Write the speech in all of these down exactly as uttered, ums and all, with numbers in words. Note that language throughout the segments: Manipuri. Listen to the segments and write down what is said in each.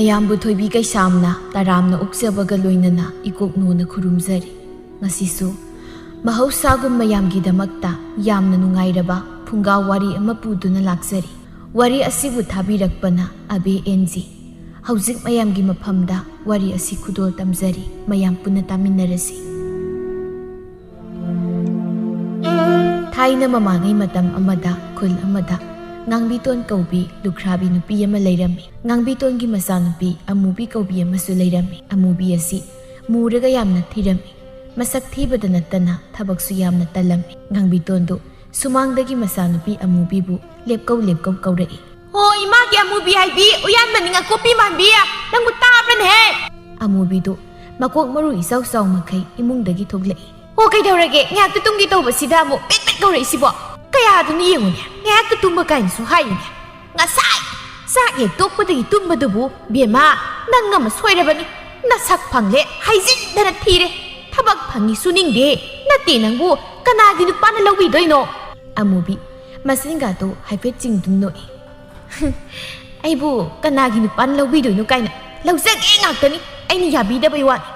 ꯃꯌꯥꯝꯕꯨ ꯊꯣꯏꯕꯤ ꯀꯩꯁꯥꯝꯅ ꯇꯔꯥꯝꯅ ꯑꯣꯛꯆꯕꯒ ꯂꯣꯏꯅꯅ ꯏꯀꯣꯛꯅꯣꯅ ꯈꯨꯔꯨꯝꯖꯔꯤ꯫ ꯉꯁꯤꯁꯨ ꯃꯍꯧꯁꯥꯒꯨꯝ ꯃꯌꯥꯝꯒꯤꯗꯃꯛꯇ ꯌꯥꯝꯅ ꯅꯨꯡꯉꯥꯏꯔꯕ ꯐꯨꯡꯒꯥ ꯋꯥꯔꯤ ꯑꯃ ꯄꯨꯗꯨꯅ ꯂꯥꯛꯆꯔꯤ꯫ ꯋꯥꯔꯤ ꯑꯁꯤꯕꯨ ꯊꯥꯕꯤꯔꯛꯄꯅ ꯑꯕꯦ ꯑꯦꯟ ꯖꯤ꯫ ꯍꯧꯖꯤꯛ ꯃꯌꯥꯝꯒꯤ ꯃꯐꯝꯗ ꯋꯥꯔꯤ ꯑꯁꯤ ꯈꯨꯗꯣꯜ ꯇꯝꯖꯔꯤ꯫ ꯃꯌꯥꯝ ꯄꯨꯟꯅ ꯇꯥꯃꯤꯟꯅꯔꯁꯤ꯫ ꯊꯥꯏꯅ ꯃꯃꯥꯡꯉꯩ ꯃꯇꯝ ꯑꯃꯗ ꯈꯨꯜ ꯑꯃꯗ ꯉꯥꯡꯕꯤꯇꯣꯟ ꯀꯧꯕꯤ ꯂꯨꯈ꯭ꯔꯥꯕꯤ ꯅꯨꯄꯤ ꯑꯃ ꯂꯩꯔꯝꯃꯤ꯫ ꯉꯥꯡꯕꯤꯇꯣꯟꯒꯤ ꯃꯆꯥꯅꯨꯄꯤ ꯑꯃꯨꯕꯤ ꯀꯧꯕꯤ ꯑꯃꯁꯨ ꯂꯩꯔꯝꯃꯤ꯫ ꯑꯃꯨꯕꯤ ꯑꯁꯤ ꯃꯨꯔꯒ ꯌꯥꯝꯅ ꯊꯤꯔꯝꯃꯤ꯫ ꯃꯁꯛ ꯊꯤꯕꯗ ꯅꯠꯇꯅ ꯊꯕꯛꯁꯨ ꯌꯥꯝꯅ ꯇꯜꯂꯝꯃꯤ꯫ ꯉꯥꯡꯕꯤꯇꯣꯟꯗꯨ ꯁꯨꯃꯥꯡꯗꯒꯤ ꯃꯆꯥꯅꯨꯄꯤ ꯑꯃꯨꯕꯤꯕꯨ ꯂꯦꯞꯀꯧ ꯂꯦꯞꯀꯧ ꯀꯧꯔꯛꯏ꯫ "ꯍꯣ, ꯏꯃꯥꯒꯤ ꯑꯃꯨꯕꯤ ꯍꯥꯏꯕꯤ, ꯎꯌꯥꯟ ꯃꯅꯤꯡ ꯑꯀꯨꯞꯄꯤ ꯃꯥꯟꯕꯤ, ꯅꯪꯕꯨ ꯇꯥꯕ꯭ꯔꯅꯦꯍꯦ?" ꯑꯃꯨꯕꯤꯗꯨ ꯃꯀꯣꯛ ꯃꯔꯨ ꯏꯆꯥꯎ ꯆꯥꯎ ꯃꯈꯩ ꯏꯃꯨꯡꯗꯒꯤ ꯊꯣꯛꯂꯛꯏ꯫ "ꯍꯣ, ꯀꯩꯗꯧꯔꯒꯦ? ꯉꯥꯏꯍꯥꯛꯇ ꯇꯨꯝꯒꯦ ꯇꯧꯕꯁꯤꯗ ꯑꯃꯨꯛ ꯄꯤꯠ ꯄꯤꯠ ꯀꯧꯔꯛꯏꯁꯤꯕꯣ? ꯀꯌꯥꯗꯨꯅ ꯌꯦꯡꯉꯨꯅꯦ, ꯉꯥꯏꯍꯥꯛꯇ ꯇꯨꯝꯕ ꯀꯥꯏꯅꯁꯨ ꯍꯥꯏꯔꯤꯅꯦ꯫ ꯉꯁꯥꯏ ꯆꯥꯛ ꯍꯦꯛ ꯇꯣꯛꯄꯗꯒꯤ ꯇꯨꯝꯕꯗꯨꯕꯨ, ꯕꯦꯝꯃ, ꯅꯪ ꯑꯃ ꯁꯣꯏꯔꯕꯅꯤ꯫ ꯅꯁꯛ ꯐꯪꯂꯦ, ꯍꯥꯏꯖꯤꯟꯗꯅ ꯊꯤꯔꯦ꯫ ꯊꯕꯛ ꯐꯪꯉꯤ ꯁꯨꯅꯤꯡꯗꯦ꯫ ꯅꯠꯇꯦ ꯅꯪꯕꯨ ꯀꯅꯥꯒꯤ ꯅꯨꯄꯥꯅ ꯂꯧꯕꯤꯗꯣꯏꯅꯣ?" ꯑꯃꯨꯕꯤ ꯃꯆꯤꯟꯒꯥꯗꯨ ꯍꯥꯏꯐꯦꯠ ꯆꯤꯡꯗꯨꯅ ꯅꯣꯛꯏ꯫ "ꯑꯩꯕꯨ ꯀꯅꯥꯒꯤ ꯅꯨꯄꯥꯅ ꯂꯧꯕꯤꯗꯣꯏꯅꯣ ꯀꯥꯏꯅ, ꯂꯧꯖꯒꯦ ꯉꯥꯛꯇꯅꯤ꯫ ꯑꯩꯅ ꯌꯥꯕꯤꯗꯕꯩ ꯋꯥꯅꯤ꯫"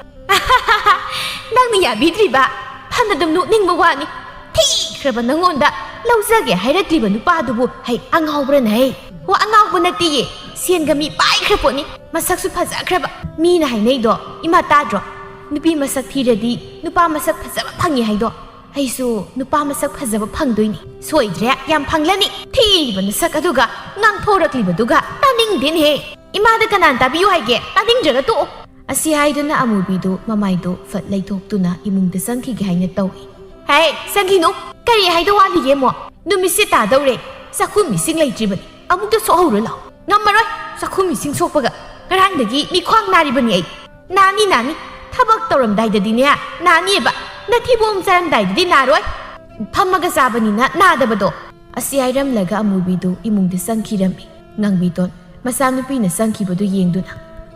"ꯅꯪꯅ ꯌꯥꯕꯤꯗ꯭ꯔꯤꯕ? ꯐꯅꯗꯨꯝ ꯅꯣꯛꯅꯤꯡꯕ ꯋꯥꯅꯤ꯫ ꯊꯤꯈ꯭ꯔꯕ ꯅꯪꯉꯣꯟꯗ ꯂꯧꯖꯒꯦ ꯍꯥꯏꯔꯛꯇ꯭ꯔꯤꯕ ꯅꯨꯄꯥꯗꯨꯕꯨ ꯍꯩ ꯑꯉꯥꯎꯕ꯭ꯔꯅ ꯍꯩ?" "ꯍꯣ, ꯑꯉꯥꯎꯕ ꯅꯠꯇꯦꯌꯦ, ꯁꯦꯟꯒ ꯃꯤ ꯄꯥꯏꯈ꯭ꯔ ꯄꯣꯠꯅꯤ, ꯃꯁꯛꯁꯨ ꯐꯖꯈ꯭ꯔꯕ꯫ ꯃꯤꯅ ꯍꯥꯏꯅꯩꯗꯣ ꯏꯃꯥ ꯇꯥꯗ꯭ꯔꯣ? ꯅꯨꯄꯤ ꯃꯁꯛ ꯊꯤꯔꯗꯤ ꯅꯨꯄꯥ ꯃꯁꯛ ꯐꯖꯕ ꯐꯪꯉꯤ ꯍꯥꯏꯗꯣ꯫ ꯑꯩꯁꯨ ꯅꯨꯄꯥ ꯃꯁꯛ ꯐꯖꯕ ꯐꯪꯗꯣꯏꯅꯤ꯫ ꯁꯣꯏꯗ꯭ꯔꯦ, ꯌꯥꯝ ꯐꯪꯂꯅꯤ꯫ ꯊꯤꯔꯤꯕ ꯅꯁꯛ ꯑꯗꯨꯒ ꯉꯥꯡꯊꯣꯔꯛꯂꯤꯕꯗꯨꯒ ꯇꯥꯅꯤꯡꯗꯦꯅꯦꯍꯦ꯫ ꯏꯃꯥꯗ ꯀꯅꯥꯅ ꯇꯥꯕꯤꯌꯨ ꯍꯥꯏꯒꯦ? ꯇꯥꯅꯤꯡꯗ꯭ꯔꯒ ꯇꯣꯛꯑꯣ꯫" ꯑꯁꯤ ꯍꯥꯏꯗꯨꯅ ꯑꯃꯨꯕꯤꯗꯨ ꯃꯃꯥꯏꯗꯨ ꯐꯠ ꯂꯩꯊꯣꯛꯇꯨꯅ ꯏꯃꯨꯡꯗ ꯆꯪꯈꯤꯒꯦ ꯍꯥꯏꯅ ꯇꯧꯏ꯫ "ꯍꯦ, ꯆꯪꯈꯤꯅꯨ꯫ ꯀꯔꯤ ꯍꯥꯏꯗꯧ ꯋꯥꯠꯂꯤꯒꯦ ꯑꯃꯨꯛ? ꯅꯨꯃꯤꯠꯁꯦ ꯇꯥꯗꯧꯔꯦ꯫ ꯆꯥꯛꯈꯨꯝ ꯏꯁꯤꯡ ꯂꯩꯇ꯭ꯔꯤꯕꯅꯤ꯫ ꯑꯃꯨꯛꯇ ꯁꯣꯛꯍꯧꯔꯨ ꯂꯥꯎ꯫" "ꯉꯝꯃꯔꯣꯏ꯫ ꯆꯥꯛꯈꯨꯝ ꯏꯁꯤꯡ ꯁꯣꯛꯄꯒ ꯉꯔꯥꯡꯗꯒꯤ ꯃꯤꯈ꯭ꯋꯥꯡ ꯅꯥꯔꯤꯕꯅꯤ ꯑꯩ꯫" "ꯅꯥꯅꯤ, ꯅꯥꯅꯤ꯫ ꯊꯕꯛ ꯇꯧꯔꯝꯗꯥꯏꯗꯗꯤꯅꯦ ꯅꯥꯅꯤꯕ꯫ ꯅꯊꯤꯕꯣꯡ ꯆꯥꯔꯝꯗꯥꯏꯗꯗꯤ ꯅꯥꯔꯣꯏ꯫ ꯐꯝꯃꯒ ꯆꯥꯕꯅꯤꯅ ꯅꯥꯗꯕꯗꯣ꯫" ꯑꯁꯤ ꯍꯥꯏꯔꯝꯂꯒ ꯑꯃꯨꯕꯤꯗꯨ ꯏꯃꯨꯡꯗ ꯆꯪꯈꯤꯔꯝꯃꯤ꯫ ꯉꯥꯡꯕꯤꯇꯣꯟ ꯃꯆꯥꯅꯨꯄꯤꯅ ꯆꯪꯈꯤꯕꯗꯨ ꯌꯦꯡꯗꯨꯅ,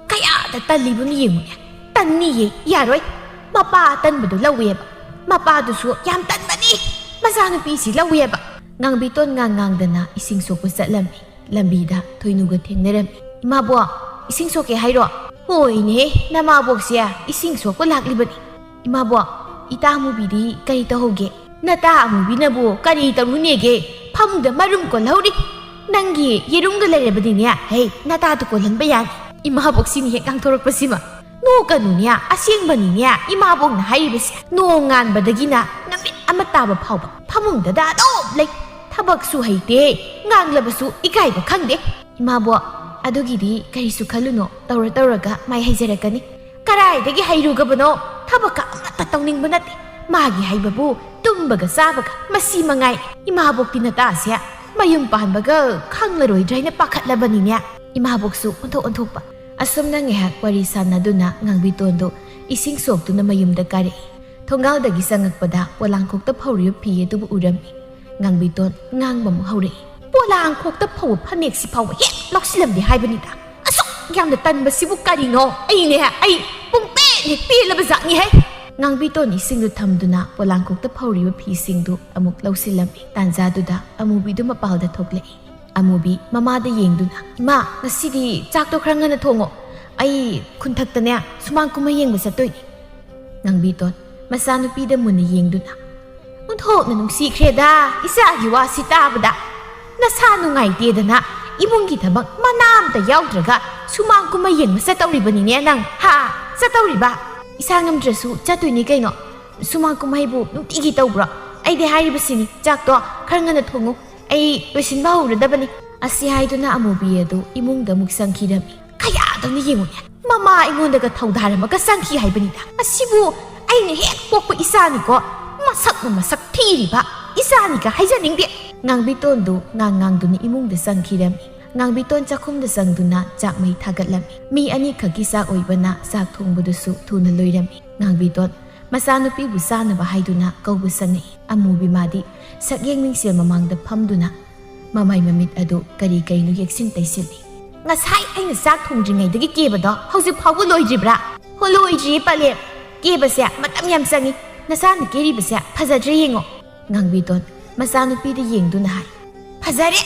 "ꯀꯌꯥꯗ ꯇꯜꯂꯤꯕꯅꯣ ꯌꯦꯡꯉꯨꯅꯦ꯫ ꯇꯟꯅꯤꯌꯦ, ꯌꯥꯔꯣꯏ꯫ ꯃꯄꯥ ꯑꯇꯟꯕꯗꯨ ꯂꯧꯋꯦꯕ꯫ ꯃꯄꯥꯗꯨꯁꯨ ꯌꯥꯝ ꯇꯟꯕꯅꯤ꯫ ꯃꯆꯥꯅꯨꯄꯤꯁꯤ ꯂꯧꯋꯦꯕ꯫" ꯉꯥꯡꯕꯤꯇꯣꯟ ꯉꯥꯡ ꯉꯥꯡꯗꯅ ꯏꯁꯤꯡ ꯁꯣꯛꯄ ꯆꯠꯂꯝꯃꯤ꯫ ꯂꯝꯕꯤꯗ ꯊꯣꯏꯅꯨꯒ ꯊꯦꯡꯅꯔꯝꯃꯤ꯫ "ꯏꯃꯥꯕꯣꯛ, ꯏꯁꯤꯡ ꯁꯣꯛꯀꯦ ꯍꯥꯏꯔꯣ? ꯍꯣꯏꯅꯦ, ꯅꯃꯥꯕꯣꯛꯁꯦ ꯏꯁꯤꯡ ꯁꯣꯛꯄ ꯂꯥꯛꯂꯤꯕꯅꯤ꯫ ꯏꯃꯥꯕꯣꯛ, ꯏꯇꯥ ꯑꯃꯨꯕꯤꯗꯤ ꯀꯔꯤ ꯇꯧꯍꯧꯒꯦ? ꯅꯇꯥ ꯑꯃꯨꯕꯤꯅꯕꯨ ꯀꯔꯤ ꯇꯧꯔꯨꯅꯦꯒꯦ? ꯐꯃꯨꯡꯗ ꯃꯔꯨꯝ ꯀꯣꯜꯍꯧꯔꯤ꯫ ꯅꯪꯒꯤ ꯌꯦꯔꯨꯝꯒ ꯂꯩꯔꯕꯗꯤꯅꯦ, ꯍꯩ, ꯅꯇꯥꯗꯨ ꯀꯣꯜꯍꯟꯕ ꯌꯥꯅꯤ꯫ ꯏꯃꯥꯕꯣꯛꯁꯤꯅ ꯍꯦꯛ ꯉꯥꯡꯊꯣꯔꯛꯄꯁꯤꯃ꯫ ꯅꯣꯛꯀꯅꯨꯅꯦ, ꯑꯁꯦꯡꯕꯅꯤꯅꯦ ꯏꯃꯥꯕꯣꯛꯅ ꯍꯥꯏꯔꯤꯕꯁꯦ꯫ ꯅꯣꯡ ꯉꯥꯟꯕꯗꯒꯤꯅ ꯅꯨꯃꯤꯠ ꯑꯃ ꯇꯥꯕ ꯐꯥꯎꯕ ꯐꯃꯨꯡꯗꯗ ꯑꯗꯨꯝ ꯂꯩ꯫ ꯊꯕꯛꯁꯨ ꯍꯩꯇꯦ, ꯉꯥꯡꯂꯕꯁꯨ ꯏꯀꯥꯏꯕ ꯈꯪꯗꯦ꯫ ꯏꯃꯥꯕꯣꯛ, ꯑꯗꯨꯒꯤꯗꯤ ꯀꯔꯤꯁꯨ ꯈꯜꯂꯨꯅꯣ, ꯇꯧꯔ ꯇꯧꯔꯒ ꯃꯥꯏ ꯍꯩꯖꯔꯛꯀꯅꯤ꯫ ꯀꯔꯥꯏꯗꯒꯤ ꯍꯩꯔꯨꯒꯕꯅꯣ? ꯊꯕꯛꯀ ꯑꯃꯠꯇ ꯇꯧꯅꯤꯡꯕ ꯅꯠꯇꯦ꯫ ꯃꯥꯒꯤ ꯍꯩꯕꯕꯨ ꯇꯨꯝꯕꯒ ꯆꯥꯕꯒ, ꯃꯁꯤ ꯃꯉꯥꯏ꯫ ꯏꯃꯥꯕꯣꯛꯇꯤ ꯅꯇꯥꯁꯦ ꯃꯌꯨꯝ ꯄꯥꯟꯕꯒ ꯈꯪꯂꯔꯣꯏꯗ꯭ꯔꯥ ꯍꯥꯏꯅ ꯄꯥꯈꯠꯂꯕꯅꯤꯅꯦ꯫ ꯏꯃꯥꯕꯣꯛꯁꯨ ꯑꯣꯟꯊꯣꯛ ꯑꯣꯟꯊꯣꯛꯄ꯫ ꯑꯁꯨꯝꯅ ꯉꯥꯏꯍꯥꯛ ꯋꯥꯔꯤ ꯁꯥꯟꯅꯗꯨꯅ ꯉꯥꯡꯕꯤꯇꯣꯟꯗꯨ ꯏꯁꯤꯡ ꯁꯣꯛꯇꯨꯅ ꯃꯌꯨꯝꯗ ꯀꯥꯔꯛꯏ꯫ ꯊꯣꯡꯒꯥꯜꯗꯒꯤ ꯆꯪꯉꯛꯄꯗ ꯄꯣꯂꯥꯡꯈꯣꯛꯇ ꯐꯧꯔꯤꯕ ꯐꯤ ꯑꯗꯨꯕꯨ ꯎꯔꯝꯃꯤ꯫ ꯉꯥꯡꯕꯤꯇꯣꯟ ꯉꯥꯡꯕ ꯑꯃꯨꯛ ꯍꯧꯔꯛꯏ꯫ "ꯄꯣꯂꯥꯡꯈꯣꯛꯇ ꯐꯧꯕ ꯐꯅꯦꯛꯁꯤ ꯐꯥꯎꯕ ꯍꯦꯛ ꯂꯧꯁꯤꯜꯂꯝꯗꯦ ꯍꯥꯏꯕꯅꯤꯗ꯫ ꯑꯁꯨꯛ ꯌꯥꯝꯅ ꯇꯟꯕꯁꯤꯕꯨ ꯀꯔꯤꯅꯣ? ꯑꯩꯅꯦ, ꯑꯩ ꯄꯨꯡꯄꯦꯟ ꯍꯦꯛ ꯄꯦꯜꯂꯕ ꯖꯥꯠꯅꯤꯍꯦ!" ꯉꯥꯡꯕꯤꯇꯣꯟ ꯏꯁꯤꯡꯗꯨ ꯊꯝꯗꯨꯅ ꯄꯣꯂꯥꯡꯈꯣꯛꯇ ꯐꯧꯔꯤꯕ ꯐꯤꯁꯤꯡꯗꯨ ꯑꯃꯨꯛ ꯂꯧꯁꯤꯜꯂꯝꯃꯤ꯫ ꯇꯥꯟꯖꯥꯗꯨꯗ ꯑꯃꯨꯕꯤꯗꯨ ꯃꯄꯥꯜꯗ ꯊꯣꯛꯂꯛꯏ꯫ ꯑꯃꯨꯕꯤ ꯃꯃꯥꯗ ꯌꯦꯡꯗꯨꯅ, "ꯏꯃꯥ, ꯉꯁꯤꯗꯤ ꯆꯥꯛꯇꯣ ꯈꯔ ꯉꯟꯅ ꯊꯣꯡꯉꯣ꯫ ꯑꯩ ꯈꯨꯟꯊꯛꯇꯅꯦ ꯁꯨꯃꯥꯡ ꯀꯨꯝꯍꯩ ꯌꯦꯡꯕ ꯆꯠꯇꯣꯏꯅꯤ꯫" ꯉꯥꯡꯕꯤꯇꯣꯟ ꯃꯆꯥꯅꯨꯄꯤꯗ ꯃꯨꯟꯅ ꯌꯦꯡꯗꯨꯅ, "ꯑꯣꯟꯊꯣꯛꯅ ꯅꯨꯡꯁꯤꯈ꯭ꯔꯦꯗ ꯏꯆꯥꯒꯤ ꯋꯥꯁꯤ ꯇꯥꯕꯗ꯫ ꯅꯁꯥ ꯅꯨꯡꯉꯥꯏꯇꯦꯗꯅ ꯏꯃꯨꯡꯒꯤ ꯊꯕꯛ ꯃꯅꯥ ꯑꯝꯇ ꯌꯥꯎꯗ꯭ꯔꯒ ꯁꯨꯃꯥꯡ ꯀꯨꯝꯍꯩ ꯌꯦꯡꯕ ꯆꯠꯇꯧꯔꯤꯕꯅꯤꯅꯦ ꯅꯪ, ꯍꯥ? ꯆꯠꯇꯧꯔꯤꯕ? ꯏꯁꯥ ꯉꯝꯗ꯭ꯔꯁꯨ ꯆꯠꯇꯣꯏꯅꯤ ꯀꯩꯅꯣ꯫ ꯁꯨꯃꯥꯡ ꯀꯨꯝꯍꯩꯕꯨ ꯅꯨꯡꯇꯤꯒꯤ ꯇꯧꯕ꯭ꯔꯣ? ꯑꯩꯗꯤ ꯍꯥꯏꯔꯤꯕꯁꯤꯅꯤ, ꯆꯥꯛꯇꯣ ꯈꯔ ꯉꯟꯅ ꯊꯣꯡꯉꯨ꯫ ꯑꯩ ꯂꯣꯏꯁꯤꯟꯕ ꯍꯧꯔꯗꯕꯅꯤ꯫" ꯑꯁꯤ ꯍꯥꯏꯗꯨꯅ ꯑꯃꯨꯕꯤ ꯑꯗꯨ ꯏꯃꯨꯡꯗ ꯑꯃꯨꯛ ꯆꯪꯈꯤꯔꯝꯃꯤ꯫ ꯀꯌꯥꯗꯧꯅ ꯌꯦꯡꯉꯨꯅꯦ, ꯃꯃꯥ ꯑꯩꯉꯣꯟꯗꯒ ꯊꯧꯗꯥꯔꯝꯃꯒ ꯆꯪꯈꯤ ꯍꯥꯏꯕꯅꯤꯗ꯫ ꯑꯁꯤꯕꯨ ꯑꯩꯅ ꯍꯦꯛ ꯄꯣꯛꯄ ꯏꯆꯥꯅꯤꯀꯣ꯫ ꯃꯁꯛꯅ ꯃꯁꯛ ꯊꯤꯔꯤꯕ ꯏꯆꯥꯅꯤꯒ ꯍꯥꯏꯖꯅꯤꯡꯗꯦ꯫ ꯉꯥꯡꯕꯤꯇꯣꯟꯗꯨ ꯉꯥꯡ ꯉꯥꯡꯗꯨꯅ ꯏꯃꯨꯡꯗ ꯆꯪꯈꯤꯔꯝꯃꯤ꯫ ꯉꯥꯡꯕꯤꯇꯣꯟ ꯆꯥꯛꯈꯨꯝꯗ ꯆꯪꯗꯨꯅ ꯆꯥꯛ ꯃꯩ ꯊꯥꯒꯠꯂꯝꯃꯤ꯫ ꯃꯤ ꯑꯅꯤꯈꯛꯀꯤ ꯆꯥꯛ ꯑꯣꯏꯕꯅ ꯆꯥꯛ ꯊꯣꯡꯕꯗꯨꯁꯨ ꯊꯨꯅ ꯂꯣꯏꯔꯝꯃꯤ꯫ ꯉꯥꯡꯕꯤꯇꯣꯟ ꯃꯆꯥꯅꯨꯄꯤꯕꯨ ꯆꯥꯅꯕ ꯍꯥꯏꯗꯨꯅ ꯀꯧꯕ ꯆꯪꯉꯛꯏ꯫ ꯑꯃꯨꯕꯤ ꯃꯥꯗꯤ ꯁꯛꯌꯦꯡ ꯃꯤꯡꯁꯦꯜ ꯃꯃꯥꯡꯗ ꯐꯝꯗꯨꯅ ꯃꯃꯥꯏ ꯃꯃꯤꯠ ꯑꯗꯨ ꯀꯔꯤ ꯀꯔꯤꯅꯣ ꯌꯦꯛꯁꯤꯟ ꯇꯩꯁꯤꯜꯂꯤ꯫ "ꯉꯁꯥꯏ ꯑꯩꯅ ꯆꯥꯛ ꯊꯣꯡꯗ꯭ꯔꯤꯉꯩꯗꯒꯤ ꯀꯦꯕꯗꯣ ꯍꯧꯖꯤꯛ ꯐꯥꯎꯕ ꯂꯣꯏꯗ꯭ꯔꯤꯕ꯭ꯔꯥ?" "ꯍꯣ, ꯂꯣꯏꯗ꯭ꯔꯤꯌꯦ ꯄꯂꯦꯝ꯫ ꯀꯦꯕꯁꯦ ꯃꯇꯝ ꯌꯥꯝ ꯆꯪꯉꯤ꯫ ꯅꯆꯥꯅ ꯀꯦꯔꯤꯕꯁꯦ ꯐꯖꯗ꯭ꯔꯦ ꯌꯦꯡꯉꯣ꯫" ꯉꯥꯡꯕꯤꯇꯣꯟ ꯃꯆꯥꯅꯨꯄꯤꯗ ꯌꯦꯡꯗꯨꯅ ꯍꯥꯏ, "ꯐꯖꯔꯦ!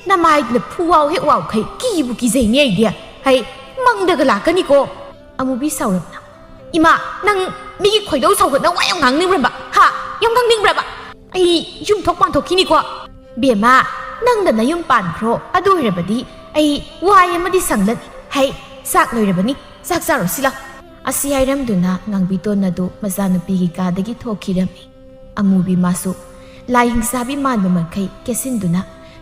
ꯅꯃꯥꯏꯗꯨꯅ ꯐꯨꯋꯥꯎ ꯍꯦꯛ ꯋꯥꯎꯈꯩ ꯀꯤꯕꯨ ꯀꯤꯖꯩꯅꯦ ꯑꯩꯗꯤ꯫ ꯍꯩ, ꯃꯪꯗꯒ ꯂꯥꯛꯀꯅꯤꯀꯣ꯫ ꯑꯃꯨꯕꯤ ꯁꯥꯎꯔꯞꯅ, "ꯏꯃꯥ, ꯅꯪ ꯃꯤꯒꯤ ꯈꯣꯏꯗꯧ ꯁꯥꯎꯒꯠꯅ ꯋꯥ ꯌꯥꯝ ꯉꯥꯡꯅꯤꯡꯕ꯭ꯔꯕ? ꯍꯥ? ꯌꯥꯝ ꯉꯥꯡꯅꯤꯡꯕ꯭ꯔꯕ? ꯑꯩ ꯌꯨꯝ ꯊꯣꯛ ꯄꯥꯟꯊꯣꯛꯈꯤꯅꯤꯀꯣ꯫ ꯕꯦꯝꯃ, ꯅꯪꯗ ꯅꯌꯨꯝ ꯄꯥꯟꯈ꯭ꯔꯣ꯫ ꯑꯗꯨ ꯑꯣꯏꯔꯕꯗꯤ ꯑꯩ ꯋꯥꯏ ꯑꯃꯗꯤ ꯁꯪꯂꯅꯤ꯫ ꯍꯩ, ꯆꯥꯛ ꯂꯣꯏꯔꯕꯅꯤ꯫ ꯆꯥꯛ ꯆꯥꯔꯨꯁꯤ ꯂꯥꯎ꯫" ꯑꯁꯤ ꯍꯥꯏꯔꯝꯗꯨꯅ ꯉꯥꯡꯕꯤꯇꯣꯟ ꯑꯗꯨ ꯃꯆꯥꯅꯨꯄꯤꯒꯤ ꯀꯥꯗꯒꯤ ꯊꯣꯛꯈꯤꯔꯝꯃꯤ꯫ ꯑꯃꯨꯕꯤ ꯃꯥꯁꯨ ꯂꯥꯏ ꯍꯤꯡꯆꯥꯕꯤ ꯃꯥꯟꯕ ꯃꯈꯩ ꯀꯦꯁꯤꯟꯗꯨꯅ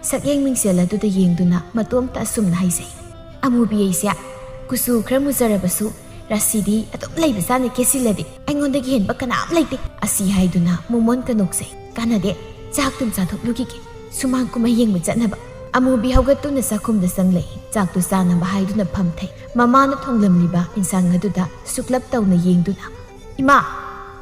ꯁꯛꯌꯦꯡ ꯃꯤꯡꯁꯦꯜ ꯑꯗꯨꯗ ꯌꯦꯡꯗꯨꯅ ꯃꯇꯣꯝꯇ ꯑꯁꯨꯝꯅ ꯍꯥꯏꯖꯩ, "ꯑꯃꯨꯕꯤ ꯑꯩꯁꯦ ꯀꯨꯆꯨ ꯈꯔ ꯃꯨꯖꯔꯕꯁꯨ ꯔꯥꯁꯤꯗꯤ ꯑꯗꯨꯝ ꯂꯩꯕꯖꯥꯠꯅꯤ, ꯀꯦꯁꯤꯜꯂꯗꯤ ꯑꯩꯉꯣꯟꯗꯒꯤ ꯍꯦꯟꯕ ꯀꯅꯥꯝ ꯂꯩꯇꯦ꯫" ꯑꯁꯤ ꯍꯥꯏꯗꯨꯅ ꯃꯣꯃꯣꯟꯒ ꯅꯣꯛꯆꯩ꯫ "ꯀꯥꯟꯅꯗꯦ, ꯆꯥꯛꯇꯨꯝ ꯆꯥꯊꯣꯛꯂꯨꯈꯤꯒꯦ, ꯁꯨꯃꯥꯡ ꯀꯨꯝꯍꯩ ꯌꯦꯡꯕ ꯆꯠꯅꯕ꯫" ꯑꯃꯨꯕꯤ ꯍꯧꯒꯠꯇꯨꯅ ꯆꯥꯛꯈꯨꯝꯗ ꯆꯪꯂꯛꯏ꯫ ꯆꯥꯛꯇꯨ ꯆꯥꯅꯕ ꯍꯥꯏꯗꯨꯅ ꯐꯝꯊꯩ꯫ ꯃꯃꯥꯅ ꯊꯣꯡꯂꯝꯂꯤꯕ ꯏꯟꯁꯥꯡ ꯑꯗꯨꯗ ꯁꯨꯛꯂꯞ ꯇꯧꯅ ꯌꯦꯡꯗꯨꯅ, "ꯏꯃꯥ,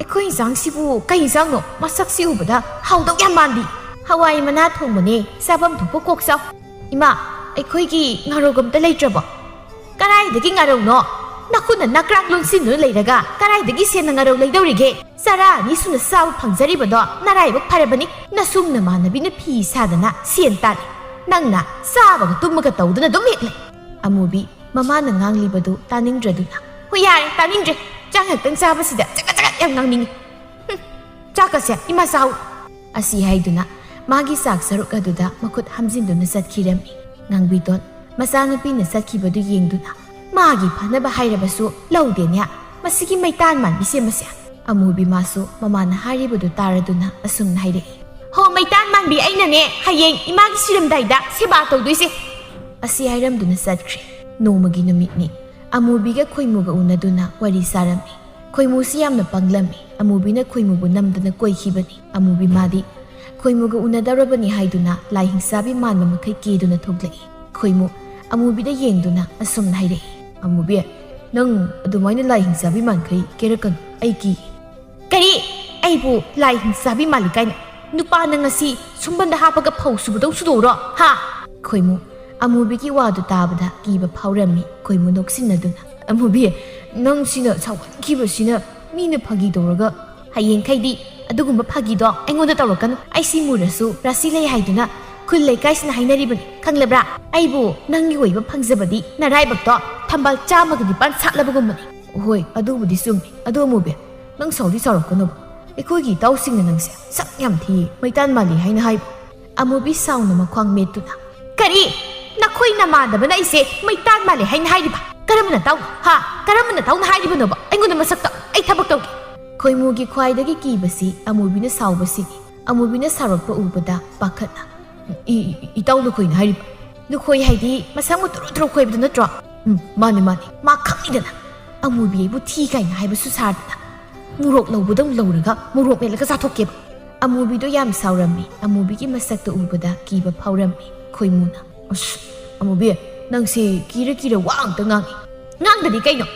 ꯑꯩꯈꯣꯏ ꯏꯟꯁꯥꯡꯁꯤꯕꯨ ꯀꯩ ꯏꯟꯁꯥꯡꯅꯣ? ꯃꯁꯛꯁꯤ ꯎꯕꯗ ꯍꯥꯎꯗꯧ ꯌꯥꯝ ꯃꯥꯟꯗꯤ꯫" "ꯍꯋꯥꯏ ꯃꯅꯥ ꯊꯣꯡꯕꯅꯦ, ꯆꯥꯐꯝ ꯊꯣꯛꯄ ꯀꯣꯛ ꯆꯥꯎ꯫" "ꯏꯃꯥ, ꯑꯩꯈꯣꯏꯒꯤ ꯉꯥꯔꯧꯒ ꯑꯝꯇ ꯂꯩꯇ꯭ꯔꯕꯣ?" "ꯀꯗꯥꯏꯗꯒꯤ ꯉꯥꯔꯧꯅꯣ? ꯅꯈꯨꯠꯅ ꯅꯀ꯭ꯔꯥꯛ ꯂꯣꯟꯁꯤꯟꯗꯨꯅ ꯂꯩꯔꯒ ꯀꯗꯥꯏꯗꯒꯤ ꯁꯦꯟꯅ ꯉꯥꯔꯧ ꯂꯩꯗꯧꯔꯤꯒꯦ? ꯆꯔꯥ ꯑꯅꯤ ꯁꯨꯅ ꯆꯥꯕ ꯐꯪꯖꯔꯤꯕꯗꯣ ꯅꯔꯥꯏꯕꯛ ꯐꯔꯕꯅꯤ꯫ ꯅꯁꯨꯡ ꯅꯃꯥꯟꯅꯕꯤꯅ ꯐꯤ ꯁꯥꯗꯅ ꯁꯦꯟ ꯇꯥꯜꯂꯤ꯫ ꯅꯪꯅ ꯆꯥꯕꯒ ꯇꯨꯝꯕꯒ ꯇꯧꯗꯨꯅ ꯑꯗꯨꯝ ꯍꯦꯛ ꯂꯩ꯫" ꯑꯃꯨꯕꯤ ꯃꯃꯥꯅ ꯉꯥꯡꯂꯤꯕꯗꯨ ꯇꯥꯅꯤꯡꯗ꯭ꯔꯗꯨꯅ, "ꯍꯣꯏ, ꯌꯥꯔꯦ, ꯇꯥꯅꯤꯡꯗ꯭ꯔꯦ꯫ ꯆꯥꯛ ꯉꯥꯛꯇꯪ ꯆꯥꯕꯁꯤꯗ ꯆꯒꯠ ꯆꯒꯠ ꯌꯥꯝ ꯉꯥꯡꯅꯤꯡꯉꯤ꯫ ꯍꯨꯝ, ꯆꯥꯛꯀꯁꯦ ꯏꯃꯥ ꯆꯥꯎ꯫" ꯑꯁꯤ ꯍꯥꯏꯗꯨꯅ ꯃꯥꯒꯤ ꯆꯥꯛ ꯁꯔꯨꯛ ꯑꯗꯨꯗ ꯃꯈꯨꯠ ꯍꯥꯝꯖꯤꯟꯗꯨꯅ ꯆꯠꯈꯤꯔꯝꯃꯤ꯫ ꯉꯥꯡꯕꯤꯇꯣꯟ ꯃꯆꯥꯅꯨꯄꯤꯅ ꯆꯠꯈꯤꯕꯗꯨ ꯌꯦꯡꯗꯨꯅ, "ꯃꯥꯒꯤ ꯐꯅꯕ ꯍꯥꯏꯔꯕꯁꯨ ꯂꯧꯗꯦꯅꯦ, ꯃꯁꯤꯒꯤ ꯃꯩꯇꯥꯟ ꯃꯥꯟꯕꯤꯁꯦ ꯃꯁꯦ꯫" ꯑꯃꯨꯕꯤ ꯃꯥꯁꯨ ꯃꯃꯥꯅ ꯍꯥꯏꯔꯤꯕꯗꯨ ꯇꯥꯔꯗꯨꯅ ꯑꯁꯨꯝꯅ ꯍꯥꯏꯔꯛꯏ, "ꯍꯣ, ꯃꯩꯇꯥꯟ ꯃꯥꯟꯕꯤ, ꯑꯩꯅꯅꯦ ꯍꯌꯦꯡ ꯏꯃꯥꯒꯤ ꯁꯤꯔꯝꯗꯥꯏꯗ ꯁꯦꯕꯥ ꯇꯧꯗꯣꯏꯁꯦ꯫" ꯑꯁꯤ ꯍꯥꯏꯔꯝꯗꯨꯅ ꯆꯠꯈ꯭ꯔꯦ꯫ ꯅꯣꯡꯃꯒꯤ ꯅꯨꯃꯤꯠꯅꯤ꯫ ꯑꯃꯨꯕꯤꯒ ꯈꯣꯏꯃꯨꯒ ꯎꯅꯗꯨꯅ ꯋꯥꯔꯤ ꯁꯥꯔꯝꯃꯤ꯫ ꯈꯣꯏꯃꯨꯁꯤ ꯌꯥꯝꯅ ꯄꯪꯂꯝꯃꯤ꯫ ꯑꯃꯨꯕꯤꯅ ꯈꯣꯏꯃꯨꯕꯨ ꯅꯝꯗꯅ ꯀꯣꯏꯈꯤꯕꯅꯤ꯫ ꯑꯃꯨꯕꯤ ꯃꯥꯗꯤ ꯈꯣꯏꯃꯨꯒ ꯎꯅꯗꯧꯔꯕꯅꯤ ꯍꯥꯏꯗꯨꯅ ꯂꯥꯏ ꯍꯤꯡꯆꯥꯕꯤ ꯃꯥꯟꯕ ꯃꯈꯩ ꯀꯦꯗꯨꯅ ꯊꯣꯛꯂꯛꯏ꯫ ꯈꯣꯏꯃꯨ ꯑꯃꯨꯕꯤꯗ ꯌꯦꯡꯗꯨꯅ ꯑꯁꯨꯝꯅ ꯍꯥꯏꯔꯛꯏ, "ꯑꯃꯨꯕꯤ, ꯅꯪ ꯑꯗꯨꯃꯥꯏꯅ ꯂꯥꯏ ꯍꯤꯡꯆꯥꯕꯤ ꯃꯥꯟꯈꯩ ꯀꯦꯔꯛꯀꯅꯨ, ꯑꯩ ꯀꯤ꯫" "ꯀꯔꯤ? ꯑꯩꯕꯨ ꯂꯥꯏ ꯍꯤꯡꯆꯥꯕꯤ ꯃꯥꯜꯂꯤ ꯀꯥꯏꯅ? ꯅꯨꯄꯥꯅ ꯉꯁꯤ ꯁꯨꯝꯕꯟꯗ ꯍꯥꯞꯄꯒ ꯐꯧ ꯁꯨꯕꯗꯧ ꯁꯨꯗꯣꯛꯎꯔꯣ, ꯍꯥ?" ꯈꯣꯏꯃꯨ ꯑꯃꯨꯕꯤꯒꯤ ꯋꯥꯗꯨ ꯇꯥꯕꯗ ꯀꯤꯕ ꯐꯥꯎꯔꯝꯃꯤ꯫ ꯈꯣꯏꯃꯨ ꯅꯣꯛꯁꯤꯟꯅꯗꯨꯅ, "ꯑꯃꯨꯕꯤ, ꯅꯪꯁꯤꯅ ꯁꯥꯎꯒꯟꯈꯤꯕꯁꯤꯅ ꯃꯤꯅ ꯐꯥꯒꯤ ꯇꯧꯔꯒ ꯍꯌꯦꯡꯈꯩꯗꯤ ꯑꯗꯨꯒꯨꯝꯕ ꯐꯥꯒꯤꯗꯣ ꯑꯩꯉꯣꯟꯗ ꯇꯧꯔꯛꯀꯅꯨ꯫ ꯑꯩ ꯁꯤ ꯃꯨꯔꯁꯨ ꯔꯥꯁꯤ ꯂꯩ ꯍꯥꯏꯗꯨꯅ ꯈꯨꯜ ꯂꯩꯀꯥꯏꯁꯤꯅ ꯍꯥꯏꯅꯔꯤꯕꯅꯤ, ꯈꯪꯂꯕ꯭ꯔꯥ? ꯑꯩꯕꯨ ꯅꯪꯒꯤ ꯑꯣꯏꯕ ꯐꯪꯖꯕꯗꯤ ꯅꯔꯥꯏꯕꯛꯇꯣ ꯊꯝꯕꯥꯜ ꯆꯥꯝꯃꯒꯤ ꯅꯤꯄꯥꯟ ꯁꯥꯠꯂꯕꯒꯨꯝꯕꯅꯤ꯫ ꯍꯣꯏ, ꯑꯗꯨꯕꯨꯗꯤ ꯆꯨꯝꯃꯤ꯫ ꯑꯗꯨ ꯑꯃꯨꯕꯤ, ꯅꯪ ꯁꯥꯎꯗꯤ ꯁꯥꯎꯔꯛꯀꯅꯨꯕ꯫ ꯑꯩꯈꯣꯏꯒꯤ ꯏꯇꯥꯎꯁꯤꯡꯅ ꯅꯪꯁꯦ ꯁꯛ ꯌꯥꯝ ꯊꯤꯌꯦ, ꯃꯩꯇꯥꯟ ꯃꯥꯜꯂꯤ ꯍꯥꯏꯅ ꯍꯥꯏꯕ꯫ ꯑꯃꯨꯕꯤ ꯁꯥꯎꯅ ꯃꯈ꯭ꯋꯥꯡ ꯃꯦꯠꯇꯨꯅ, "ꯀꯔꯤ? ꯅꯈꯣꯏ ꯅꯃꯥꯟꯅꯕꯅ ꯑꯩꯁꯦ ꯃꯩꯇꯥꯟ ꯃꯥꯜꯂꯤ ꯍꯥꯏꯅ ꯍꯥꯏꯔꯤꯕ? ꯀꯔꯝꯕ ꯅꯇꯥꯎ? ꯍꯥ? ꯀꯔꯝꯕ ꯅꯇꯥꯎꯅ ꯍꯥꯏꯔꯤꯕꯅꯣꯕ? ꯑꯩꯉꯣꯟꯗ ꯃꯁꯛꯇ ꯑꯩ ꯊꯕꯛ ꯇꯧꯒꯦ?" ꯈꯣꯏꯃꯨꯒꯤ ꯈ꯭ꯋꯥꯏꯗꯒꯤ ꯀꯤꯕꯁꯤ ꯑꯃꯨꯕꯤꯅ ꯁꯥꯎꯕꯁꯤꯅꯤ꯫ ꯑꯃꯨꯕꯤꯅ ꯁꯥꯎꯔꯛꯄ ꯎꯕꯗ ꯄꯥꯈꯠꯅ, "ꯏ-, ꯏ-, ꯏꯇꯥꯎ ꯂꯨꯈꯣꯏꯅ ꯍꯥꯏꯔꯤꯕ? ꯂꯨꯈꯣꯏ ꯍꯥꯏꯗꯤ ꯃꯁꯝ ꯃꯨ ꯇꯨꯔꯨ ꯇꯨꯔꯨ ꯈꯣꯏꯕꯗꯨ ꯅꯠꯇ꯭ꯔꯣ?" "ꯎꯝ, ꯃꯥꯅꯤ, ꯃꯥꯅꯤ꯫ ꯃꯥ ꯈꯪꯉꯤꯗꯅ꯫ ꯑꯃꯨꯕꯤ ꯑꯩꯕꯨ ꯊꯤ ꯀꯥꯏꯅ ꯍꯥꯏꯕꯁꯨ ꯁꯥꯔꯗꯅ꯫ ꯃꯣꯔꯣꯛ ꯂꯧꯕꯗꯧ ꯂꯧꯔꯒ ꯃꯣꯔꯣꯛ ꯃꯦꯠꯂꯒ ꯆꯥꯊꯣꯛꯀꯦꯕ꯫" ꯑꯃꯨꯕꯤꯗꯣ ꯌꯥꯝ ꯁꯥꯎꯔꯝꯃꯤ꯫ ꯑꯃꯨꯕꯤꯒꯤ ꯃꯁꯛꯇ ꯎꯕꯗ ꯀꯤꯕ ꯐꯥꯎꯔꯝꯃꯤ꯫ ꯈꯣꯏꯃꯨꯅ, "ꯑꯁ, ꯑꯃꯨꯕꯤ, ꯅꯪꯁꯦ ꯀꯤꯔ ꯀꯤꯔ ꯋꯥ ꯉꯥꯛꯇ ꯉꯥꯡꯉꯤ꯫ ꯉꯥꯡꯗꯗꯤ ꯀꯩꯅꯣ?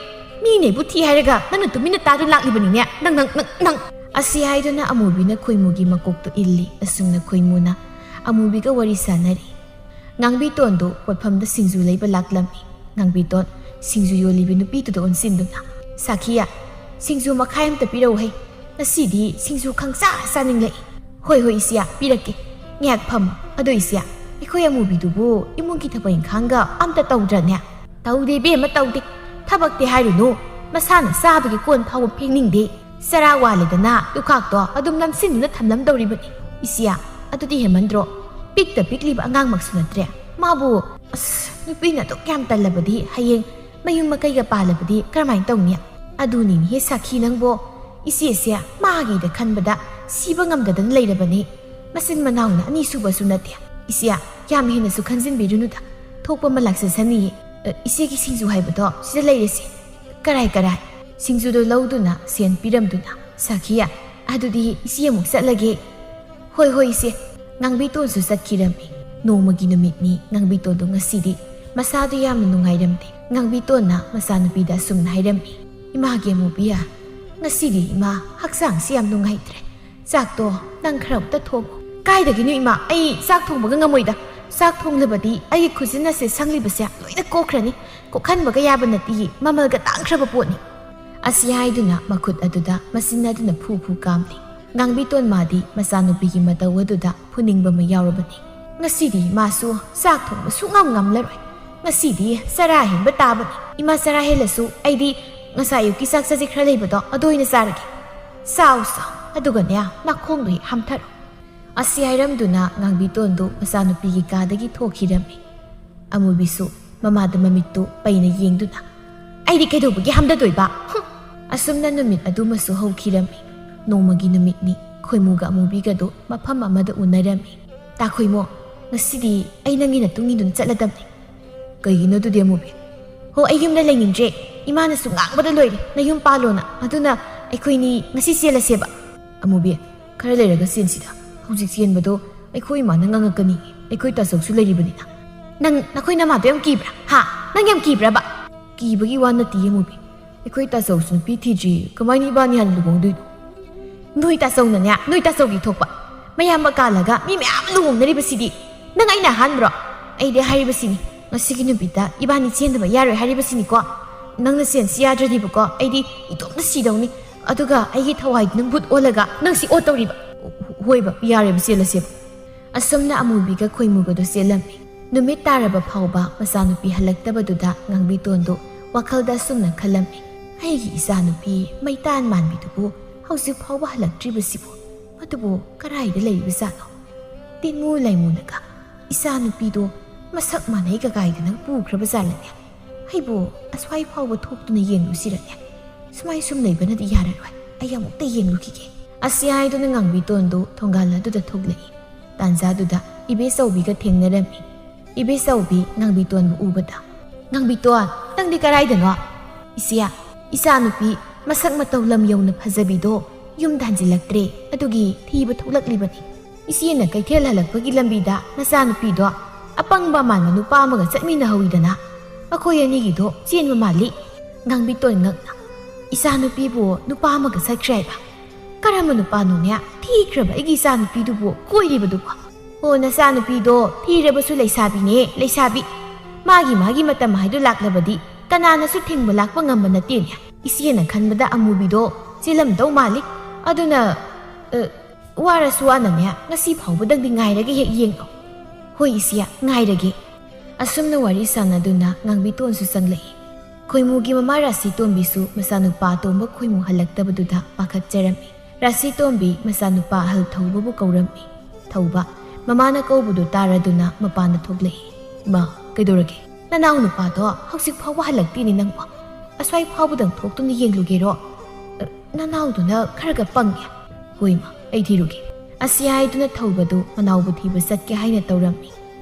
ꯃꯤꯅ ꯑꯩꯕꯨ ꯊꯤ ꯍꯥꯏꯔꯒ ꯅꯪꯅ ꯇꯨꯃꯤꯟꯅ ꯇꯥꯗꯨꯅ ꯂꯥꯛꯂꯤꯕꯅꯤꯅꯦ꯫ ꯅꯪ, ꯅꯪ, ꯅꯪ, ꯅꯪ!" ꯑꯁꯤ ꯍꯥꯏꯗꯨꯅ ꯑꯃꯨꯕꯤꯅ ꯈꯣꯏꯃꯨꯒꯤ ꯃꯀꯣꯛꯇꯨ ꯏꯜꯂꯤ꯫ ꯑꯁꯨꯝꯅ ꯈꯣꯏꯃꯨꯅ ꯑꯃꯨꯕꯤꯒ ꯋꯥꯔꯤ ꯁꯥꯟꯅꯔꯤ꯫ ꯉꯥꯡꯕꯤꯇꯣꯟꯗꯨ ꯄꯣꯠꯐꯝꯗ ꯁꯤꯡꯖꯨ ꯂꯩꯕ ꯂꯥꯛꯂꯝꯃꯤ꯫ ꯉꯥꯡꯕꯤꯇꯣꯟ ꯁꯤꯡꯖꯨ ꯌꯣꯜꯂꯤꯕꯤ ꯅꯨꯄꯤꯗꯨꯗ ꯑꯣꯟꯁꯤꯟꯗꯨꯅ, "ꯁꯥꯈꯤꯌꯥ, ꯁꯤꯡꯖꯨ ꯃꯈꯥꯏ ꯑꯃꯇ ꯄꯤꯔꯛꯎꯍꯦ꯫ ꯉꯁꯤꯗꯤ ꯁꯤꯡꯖꯨ ꯈꯪꯆꯥ ꯆꯥꯅꯤꯡꯂꯛꯏ꯫" "ꯍꯣꯏ, ꯍꯣꯏ, ꯏꯆꯦꯌꯥ, ꯄꯤꯔꯛꯀꯦ꯫ ꯉꯥꯏꯍꯥꯛ ꯐꯝꯃꯨ꯫ ꯑꯗꯣ ꯏꯆꯦꯌꯥ, ꯑꯩꯈꯣꯏ ꯑꯃꯨꯕꯤꯗꯨꯕꯨ ꯏꯃꯨꯡꯒꯤ ꯊꯕꯛ ꯏꯪꯈꯥꯡꯒ ꯑꯝꯇ ꯇꯧꯗ꯭ꯔꯅꯦ?" "ꯇꯧꯗꯦ ꯏꯕꯦꯝꯃ, ꯇꯧꯗꯦ꯫ ꯊꯕꯛꯇꯤ ꯍꯥꯏꯔꯨꯅꯨ꯫ ꯃꯁꯥꯅ ꯆꯥꯕꯒꯤ ꯀꯣꯟ ꯐꯥꯎꯕ ꯐꯦꯡꯅꯤꯡꯗꯦ꯫ ꯆꯔꯥ ꯋꯥꯜꯂꯦꯗꯅ ꯂꯨꯈꯥꯛꯇꯣ ꯑꯗꯨꯝ ꯅꯝꯁꯤꯟꯗꯨꯅ ꯊꯝꯂꯝꯗꯧꯔꯤꯕꯅꯤ꯫" "ꯏꯆꯦꯌꯥ, ꯑꯗꯨꯗꯤ ꯍꯦꯟꯃꯟꯗ꯭ꯔꯣ? ꯄꯤꯛꯇ ꯄꯤꯛꯂꯤꯕ ꯑꯉꯥꯡꯃꯛꯁꯨ ꯅꯠꯇ꯭ꯔꯦ꯫ ꯃꯥꯕꯨ, ꯑꯁ, ꯅꯨꯄꯤꯅ ꯑꯗꯨꯛ ꯌꯥꯝ ꯇꯜꯂꯕꯗꯤ ꯍꯌꯦꯡ ꯃꯌꯨꯝ ꯃꯀꯩꯒ ꯄꯥꯜꯂꯕꯗꯤ ꯀꯔꯝꯍꯥꯏꯅ ꯇꯧꯅꯤ?" "ꯑꯗꯨꯅꯤꯅꯦꯍꯦ ꯁꯥꯈꯤ ꯅꯪꯕꯣ꯫ ꯏꯆꯦꯁꯦ ꯃꯥꯒꯤꯗ ꯈꯟꯕꯗ ꯁꯤꯕ ꯉꯝꯗꯗꯅ ꯂꯩꯔꯕꯅꯤ꯫ ꯃꯆꯤꯟ ꯃꯅꯥꯎꯅ ꯑꯅꯤꯁꯨꯕꯁꯨ ꯅꯠꯇꯦ꯫ ꯏꯆꯦ, ꯌꯥꯝ ꯍꯦꯟꯅꯁꯨ ꯈꯟꯖꯤꯟꯕꯤꯔꯨꯅꯨꯗ꯫ ꯊꯣꯛꯄ ꯑꯃ ꯂꯥꯛꯆꯁꯅꯤꯌꯦ꯫ ꯑ, ꯏꯆꯦꯒꯤ ꯁꯤꯡꯖꯨ ꯍꯥꯏꯕꯗꯣ ꯁꯤꯗ ꯂꯩꯔꯦꯁꯦ꯫ ꯀꯔꯥꯏ, ꯀꯔꯥꯏ?" ꯁꯤꯡꯖꯨꯗꯣ ꯂꯧꯗꯨꯅ ꯁꯦꯟ ꯄꯤꯔꯝꯗꯨꯅ ꯁꯥꯈꯤꯌꯥ, "ꯑꯗꯨꯗꯤ ꯏꯆꯦ ꯑꯃꯨꯛ ꯆꯠꯂꯒꯦ꯫" "ꯍꯣꯏ, ꯍꯣꯏ, ꯏꯆꯦ꯫" ꯉꯥꯡꯕꯤꯇꯣꯟꯁꯨ ꯆꯠꯈꯤꯔꯝꯃꯤ꯫ ꯅꯣꯡꯃꯒꯤ ꯅꯨꯃꯤꯠꯅꯤ꯫ ꯉꯥꯡꯕꯤꯇꯣꯟꯗꯣ ꯉꯁꯤꯗꯤ ꯃꯁꯥꯗꯣ ꯌꯥꯝꯅ ꯅꯨꯡꯉꯥꯏꯔꯝꯗꯦ꯫ ꯉꯥꯡꯕꯤꯇꯣꯟꯅ ꯃꯆꯥꯅꯨꯄꯤꯗ ꯑꯁꯨꯝꯅ ꯍꯥꯏꯔꯝꯃꯤ, "ꯏꯃꯥꯒꯤ ꯑꯃꯨꯕꯤꯌꯥ, ꯉꯁꯤꯗꯤ ꯏꯃꯥ ꯍꯛꯆꯥꯡꯁꯤ ꯌꯥꯝ ꯅꯨꯡꯉꯥꯏꯇ꯭ꯔꯦ꯫ ꯆꯥꯛꯇꯣ ꯅꯪ ꯈꯔ ꯑꯝꯇ ꯊꯣꯡꯉꯨ꯫" "ꯀꯥꯏꯗꯒꯤꯅꯣ ꯏꯃꯥ? ꯑꯩ ꯆꯥꯛ ꯊꯣꯡꯕꯒ ꯉꯝꯃꯣꯏꯗ꯫ ꯆꯥꯛ ꯊꯣꯡꯂꯕꯗꯤ ꯑꯩꯒꯤ ꯈꯨꯖꯤꯟ ꯑꯁꯦ ꯁꯪꯂꯤꯕꯁꯦ ꯂꯣꯏꯅ ꯀꯣꯛꯈ꯭ꯔꯅꯤ꯫ ꯀꯣꯛꯍꯟꯕꯒ ꯌꯥꯕ ꯅꯠꯇꯦ, ꯃꯃꯜꯒ ꯇꯥꯡꯈ꯭ꯔꯕ ꯄꯣꯠꯅꯤ꯫" ꯑꯁꯤ ꯍꯥꯏꯗꯨꯅ ꯃꯈꯨꯠ ꯑꯗꯨꯗ ꯃꯆꯤꯟ ꯑꯗꯨꯅ ꯐꯨ ꯐꯨ ꯀꯥꯝꯂꯤ꯫ ꯉꯥꯡꯕꯤꯇꯣꯟ ꯃꯥꯗꯤ ꯃꯆꯥꯅꯨꯄꯤꯒꯤ ꯃꯇꯧ ꯑꯗꯨꯗ ꯐꯨꯅꯤꯡꯕ ꯑꯃ ꯌꯥꯎꯔꯕꯅꯤ꯫ "ꯉꯁꯤꯗꯤ ꯃꯥꯁꯨ ꯆꯥꯛ ꯊꯣꯡꯕ ꯁꯨꯡꯉꯝ ꯉꯝꯂꯔꯣꯏ꯫ "ꯉꯁꯤꯗꯤ ꯆꯔꯥ ꯍꯦꯟꯕ ꯇꯥꯕꯅꯤ꯫ ꯏꯃꯥ, ꯆꯔꯥ ꯍꯦꯜꯂꯁꯨ ꯑꯩꯗꯤ ꯉꯁꯥꯏ ꯑꯌꯨꯛꯀꯤ ꯆꯥꯛ ꯆꯥꯖꯤꯛ ꯈꯔ ꯂꯩꯕꯗꯣ, ꯑꯗꯨ ꯑꯣꯏꯅ ꯆꯥꯔꯒꯦ꯫ ꯆꯥꯎ, ꯆꯥꯎ, ꯑꯗꯨꯒꯅꯦ, ꯅꯈꯣꯡꯗꯣ ꯍꯦꯛ ꯍꯥꯝꯊꯔꯣ꯫" ꯑꯁꯤ ꯍꯥꯏꯔꯝꯗꯨꯅ ꯉꯥꯡꯕꯤꯇꯣꯟꯗꯨ ꯃꯆꯥꯅꯨꯄꯤꯒꯤ ꯀꯥꯗꯒꯤ ꯊꯣꯛꯈꯤꯔꯝꯃꯤ꯫ ꯑꯃꯨꯕꯤꯁꯨ ꯃꯃꯥꯗ ꯃꯃꯤꯠꯇꯨ ꯄꯩꯅ ꯌꯦꯡꯗꯨꯅ, "ꯑꯩꯗꯤ ꯀꯩꯗꯧꯕꯒꯤ ꯍꯥꯝꯊꯗꯣꯏꯕ? ꯍꯨꯝ!" ꯑꯁꯨꯝꯅ ꯅꯨꯃꯤꯠ ꯑꯗꯨꯃꯁꯨ ꯍꯧꯈꯤꯔꯝꯃꯤ꯫ ꯅꯣꯡꯃꯒꯤ ꯅꯨꯃꯤꯠꯅꯤ꯫ ꯈꯣꯏꯃꯨꯒ ꯑꯃꯨꯕꯤꯒꯗꯨ ꯃꯐꯝ ꯑꯃꯗ ꯎꯅꯔꯝꯃꯤ꯫ "ꯇꯥ ꯈꯣꯏꯃꯨ, ꯉꯁꯤꯗꯤ ꯑꯩ ꯅꯪꯒꯤ ꯅꯇꯨꯡ ꯏꯟꯗꯨꯅ ꯆꯠꯂꯗꯕꯅꯤ꯫" "ꯀꯩꯒꯤꯅꯣ ꯑꯗꯨꯗꯤ, ꯑꯃꯨꯕꯤ?" "ꯍꯣ, ꯑꯩ ꯌꯨꯝꯗ ꯂꯩꯅꯤꯡꯗ꯭ꯔꯦ꯫ ꯏꯃꯥꯅꯁꯨ ꯉꯥꯡꯕꯗ ꯂꯣꯏꯔꯦ, ꯅꯌꯨꯝ ꯄꯥꯜꯂꯣꯅ꯫ ꯑꯗꯨꯅ ꯑꯩꯈꯣꯏꯅꯤ ꯉꯁꯤ ꯆꯦꯜꯂꯁꯦꯕ꯫" "ꯑꯃꯨꯕꯤ, ꯈꯔ ꯂꯩꯔꯒ ꯆꯦꯟꯁꯤꯗ꯫ ꯍꯧꯖꯤꯛ ꯆꯦꯟꯕꯗꯣ ꯑꯩꯈꯣꯏ ꯏꯃꯥꯅ ꯉꯥꯡꯉꯛꯀꯅꯤ꯫ ꯑꯩꯈꯣꯏ ꯇꯥꯆꯧꯁꯨ ꯂꯩꯔꯤꯕꯅꯤꯅ꯫" "ꯅꯪ, ꯅꯈꯣꯏ ꯅꯃꯥꯗꯣ ꯌꯥꯝ ꯀꯤꯕ꯭ꯔꯥ? ꯍꯥ? ꯅꯪ ꯌꯥꯝ ꯀꯤꯕ꯭ꯔꯕ?" "ꯀꯤꯕꯒꯤ ꯋꯥ ꯅꯠꯇꯤꯌꯦ, ꯑꯃꯨꯕꯤ꯫ ꯑꯩꯈꯣꯏ ꯇꯥꯆꯧꯁꯨ ꯅꯨꯄꯤ ꯊꯤꯗ꯭ꯔꯤ꯫ ꯀꯃꯥꯏꯅ ꯏꯕꯥꯅꯤ ꯍꯥꯟꯅ ꯂꯨꯍꯣꯡꯗꯣꯏꯅꯣ?" "ꯅꯣꯏ ꯇꯥꯆꯧꯅꯅꯦ, ꯅꯣꯏ ꯇꯥꯆꯧꯒꯤ ꯊꯣꯛꯄ꯫ ꯃꯌꯥꯝꯕ ꯀꯥꯜꯂꯒ ꯃꯤ ꯃꯌꯥꯝ ꯂꯨꯍꯣꯡꯅꯔꯤꯕꯁꯤꯗꯤ꯫ ꯅꯪ ꯑꯩꯅ ꯑꯍꯥꯟꯕ꯭ꯔꯣ? ꯑꯩꯗꯤ ꯍꯥꯏꯔꯤꯕꯁꯤꯅꯤ, ꯉꯁꯤꯒꯤ ꯅꯨꯃꯤꯠꯇ ꯏꯕꯥꯅꯤ ꯆꯦꯟꯗꯕ ꯌꯥꯔꯣꯏ ꯍꯥꯏꯔꯤꯕꯁꯤꯅꯤꯀꯣ꯫ ꯅꯪꯅ ꯆꯦꯟꯁꯤ ꯌꯥꯗ꯭ꯔꯗꯤꯕꯀꯣ, ꯑꯩꯗꯤ ꯏꯇꯣꯝꯇ ꯁꯤꯗꯧꯅꯤ꯫ ꯑꯗꯨꯒ ꯑꯩꯒꯤ ꯊꯋꯥꯏꯗꯨꯅ ꯚꯨꯠ ꯑꯣꯜꯂꯒ ꯅꯪ ꯁꯤ ꯑꯣꯠꯇꯧꯔꯤꯕ꯫" "ꯍꯣꯏꯕ, ꯌꯥꯔꯦꯕ, ꯆꯦꯜꯂꯁꯦꯕ꯫" ꯑꯁꯨꯝꯅ ꯑꯃꯨꯕꯤꯒ ꯈꯣꯏꯃꯨꯒꯗꯨ ꯆꯦꯜꯂꯝꯃꯤ꯫ ꯅꯨꯃꯤꯠ ꯇꯥꯔꯕ ꯐꯥꯎꯕ ꯃꯆꯥꯅꯨꯄꯤ ꯍꯜꯂꯛꯇꯕꯗꯨꯗ ꯉꯥꯡꯕꯤꯇꯣꯟꯗꯨ ꯋꯥꯈꯜꯗ ꯑꯁꯨꯝꯅ ꯈꯜꯂꯝꯃꯤ, "ꯑꯩꯒꯤ ꯏꯆꯥꯅꯨꯄꯤ ꯃꯩꯇꯥꯟ ꯃꯥꯟꯕꯤꯗꯨꯕꯨ ꯍꯧꯖꯤꯛ ꯐꯥꯎꯕ ꯍꯜꯂꯛꯇ꯭ꯔꯤꯕꯁꯤꯕꯨ, ꯃꯗꯨꯕꯨ ꯀꯔꯥꯏꯗ ꯂꯩꯔꯤꯕꯖꯥꯠꯅꯣ? ꯇꯤꯟꯃꯨ ꯂꯩꯃꯨꯅꯒ ꯏꯆꯥꯅꯨꯄꯤꯗꯣ ꯃꯁꯛ ꯃꯥꯟꯅꯩ ꯀꯀꯥꯏꯗꯨꯅ ꯄꯨꯈ꯭ꯔꯕꯖꯥꯠꯂꯅꯦ? ꯑꯩꯕꯨ ꯑꯁ꯭ꯋꯥꯏ ꯐꯥꯎꯕ ꯊꯣꯛꯇꯨꯅ ꯌꯦꯡꯂꯨꯁꯤꯔꯅꯦ? ꯁꯨꯃꯥꯏ ꯁꯨꯝ ꯂꯩꯕꯅꯗꯤ ꯌꯥꯔꯔꯣꯏ꯫ ꯑꯩ ꯑꯃꯨꯛꯇ ꯌꯦꯡꯂꯨꯈꯤꯒꯦ꯫" ꯑꯁꯤ ꯍꯥꯏꯗꯨꯅ ꯉꯥꯡꯕꯤꯇꯣꯟꯗꯨ ꯊꯣꯡꯒꯥꯜ ꯑꯗꯨꯗ ꯊꯣꯛꯂꯛꯏ꯫ ꯇꯥꯟꯖꯥꯗꯨꯗ ꯏꯕꯦꯆꯧꯕꯤꯒ ꯊꯦꯡꯅꯔꯝꯃꯤ꯫ ꯏꯕꯦꯆꯧꯕꯤ ꯉꯥꯡꯕꯤꯇꯣꯟꯕꯨ ꯎꯕꯗ, "ꯉꯥꯡꯕꯤꯇꯣꯟ, ꯅꯪꯗꯤ ꯀꯔꯥꯏꯗꯅꯣ?" "ꯏꯆꯦ, ꯏꯆꯥꯅꯨꯄꯤ ꯃꯁꯛ ꯃꯇꯧ ꯂꯝ ꯌꯧꯅ ꯐꯖꯕꯤꯗꯣ ꯌꯨꯝꯗ ꯍꯟꯖꯤꯜꯂꯛꯇ꯭ꯔꯦ, ꯑꯗꯨꯒꯤ ꯊꯤꯕ ꯊꯣꯛꯂꯛꯂꯤꯕꯅꯤ꯫ ꯏꯆꯦꯅ ꯀꯩꯊꯦꯜ ꯍꯜꯂꯛꯄꯒꯤ ꯂꯝꯕꯤꯗ ꯅꯆꯥꯅꯨꯄꯤꯗꯣ ꯑꯄꯪꯕ ꯃꯥꯟꯕ ꯅꯨꯄꯥ ꯑꯃꯒ ꯆꯠꯃꯤꯟꯅꯍꯧꯏꯗꯅ, ꯃꯈꯣꯏ ꯑꯅꯤꯒꯤꯗꯣ ꯆꯦꯟꯕ ꯃꯥꯜꯂꯤ꯫" ꯉꯥꯡꯕꯤꯇꯣꯟ ꯉꯛꯅ, "ꯏꯆꯥꯅꯨꯄꯤꯕꯨ ꯅꯨꯄꯥ ꯑꯃꯒ ꯆꯠꯈ꯭ꯔꯦ ꯍꯥꯏꯕ? ꯀꯔꯝꯕ ꯅꯨꯄꯥꯅꯣꯅꯦ? ꯊꯤꯈ꯭ꯔꯕ ꯑꯩꯒꯤ ꯏꯆꯥꯅꯨꯄꯤꯗꯨꯕꯨ ꯀꯣꯏꯔꯤꯕꯗꯨꯕꯨ?" "ꯑꯣ, ꯅꯆꯥꯅꯨꯄꯤꯗꯣ ꯊꯤꯔꯕꯁꯨ ꯂꯩꯁꯥꯕꯤꯅꯦ, ꯂꯩꯁꯥꯕꯤ꯫ ꯃꯥꯒꯤ, ꯃꯥꯒꯤ ꯃꯇꯝ ꯍꯥꯏꯗꯨ ꯂꯥꯛꯂꯕꯗꯤ ꯀꯅꯥꯅꯁꯨ ꯊꯤꯡꯕ ꯂꯥꯛꯄ ꯉꯝꯕ ꯅꯠꯇꯦꯅꯦ꯫" ꯏꯆꯦꯅ ꯈꯟꯕꯗ ꯑꯃꯨꯕꯤꯗꯣ ꯆꯦꯜꯂꯝꯗꯧ ꯃꯥꯜꯂꯤ꯫ ꯑꯗꯨꯅ, ꯑ, ꯋꯥꯔꯁꯨ ꯋꯥꯅꯅꯦ, ꯉꯁꯤ ꯐꯥꯎꯕꯗꯪꯗꯤ ꯉꯥꯏꯔꯒ ꯍꯦꯛ ꯌꯦꯡꯉꯣ꯫ "ꯍꯣꯏ ꯏꯆꯦ, ꯉꯥꯏꯔꯒꯦ꯫" ꯑꯁꯨꯝꯅ ꯋꯥꯔꯤ ꯁꯥꯟꯅꯗꯨꯅ ꯉꯥꯡꯕꯤꯇꯣꯟꯁꯨ ꯆꯪꯂꯛꯏ꯫ ꯈꯣꯏꯃꯨꯒꯤ ꯃꯃꯥ ꯔꯥꯁꯤꯇꯣꯝꯕꯤꯁꯨ ꯃꯆꯥꯅꯨꯄꯥ ꯑꯇꯣꯝꯕ ꯈꯣꯏꯃꯨ ꯍꯜꯂꯛꯇꯕꯗꯨꯗ ꯄꯥꯈꯠꯆꯔꯝꯃꯤ꯫ ꯔꯥꯁꯤꯇꯣꯝꯕꯤ ꯃꯆꯥꯅꯨꯄꯥ ꯑꯍꯜ ꯊꯧꯕꯕꯨ ꯀꯧꯔꯝꯃꯤ꯫ ꯊꯧꯕ, ꯃꯃꯥꯅ ꯀꯧꯕꯗꯨ ꯇꯥꯔꯗꯨꯅ ꯃꯄꯥꯟꯗ ꯊꯣꯛꯂꯛꯏ꯫ "ꯏꯃꯥ, ꯀꯩꯗꯧꯔꯒꯦ? ꯅꯅꯥꯎ ꯅꯨꯄꯥꯗꯣ ꯍꯧꯖꯤꯛ ꯐꯥꯎꯕ ꯍꯜꯂꯛꯇꯦꯅꯦ ꯅꯪꯕꯣ꯫ ꯑꯁ꯭ꯋꯥꯏ ꯐꯥꯎꯕꯗꯪ ꯊꯣꯛꯇꯨꯅ ꯌꯦꯡꯂꯨꯒꯦꯔꯣ? ꯑ, ꯅꯅꯥꯎꯗꯨꯅ ꯈꯔꯒ ꯄꯪꯉꯦ꯫" "ꯍꯣꯏ ꯏꯃꯥ, ꯑꯩ ꯊꯤꯔꯨꯒꯦ꯫" ꯑꯁꯤ ꯍꯥꯏꯗꯨꯅ ꯊꯧꯕꯗꯨ ꯃꯅꯥꯎꯕꯨ ꯊꯤꯕ ꯆꯠꯀꯦ ꯍꯥꯏꯅ ꯇꯧꯔꯝꯃꯤ꯫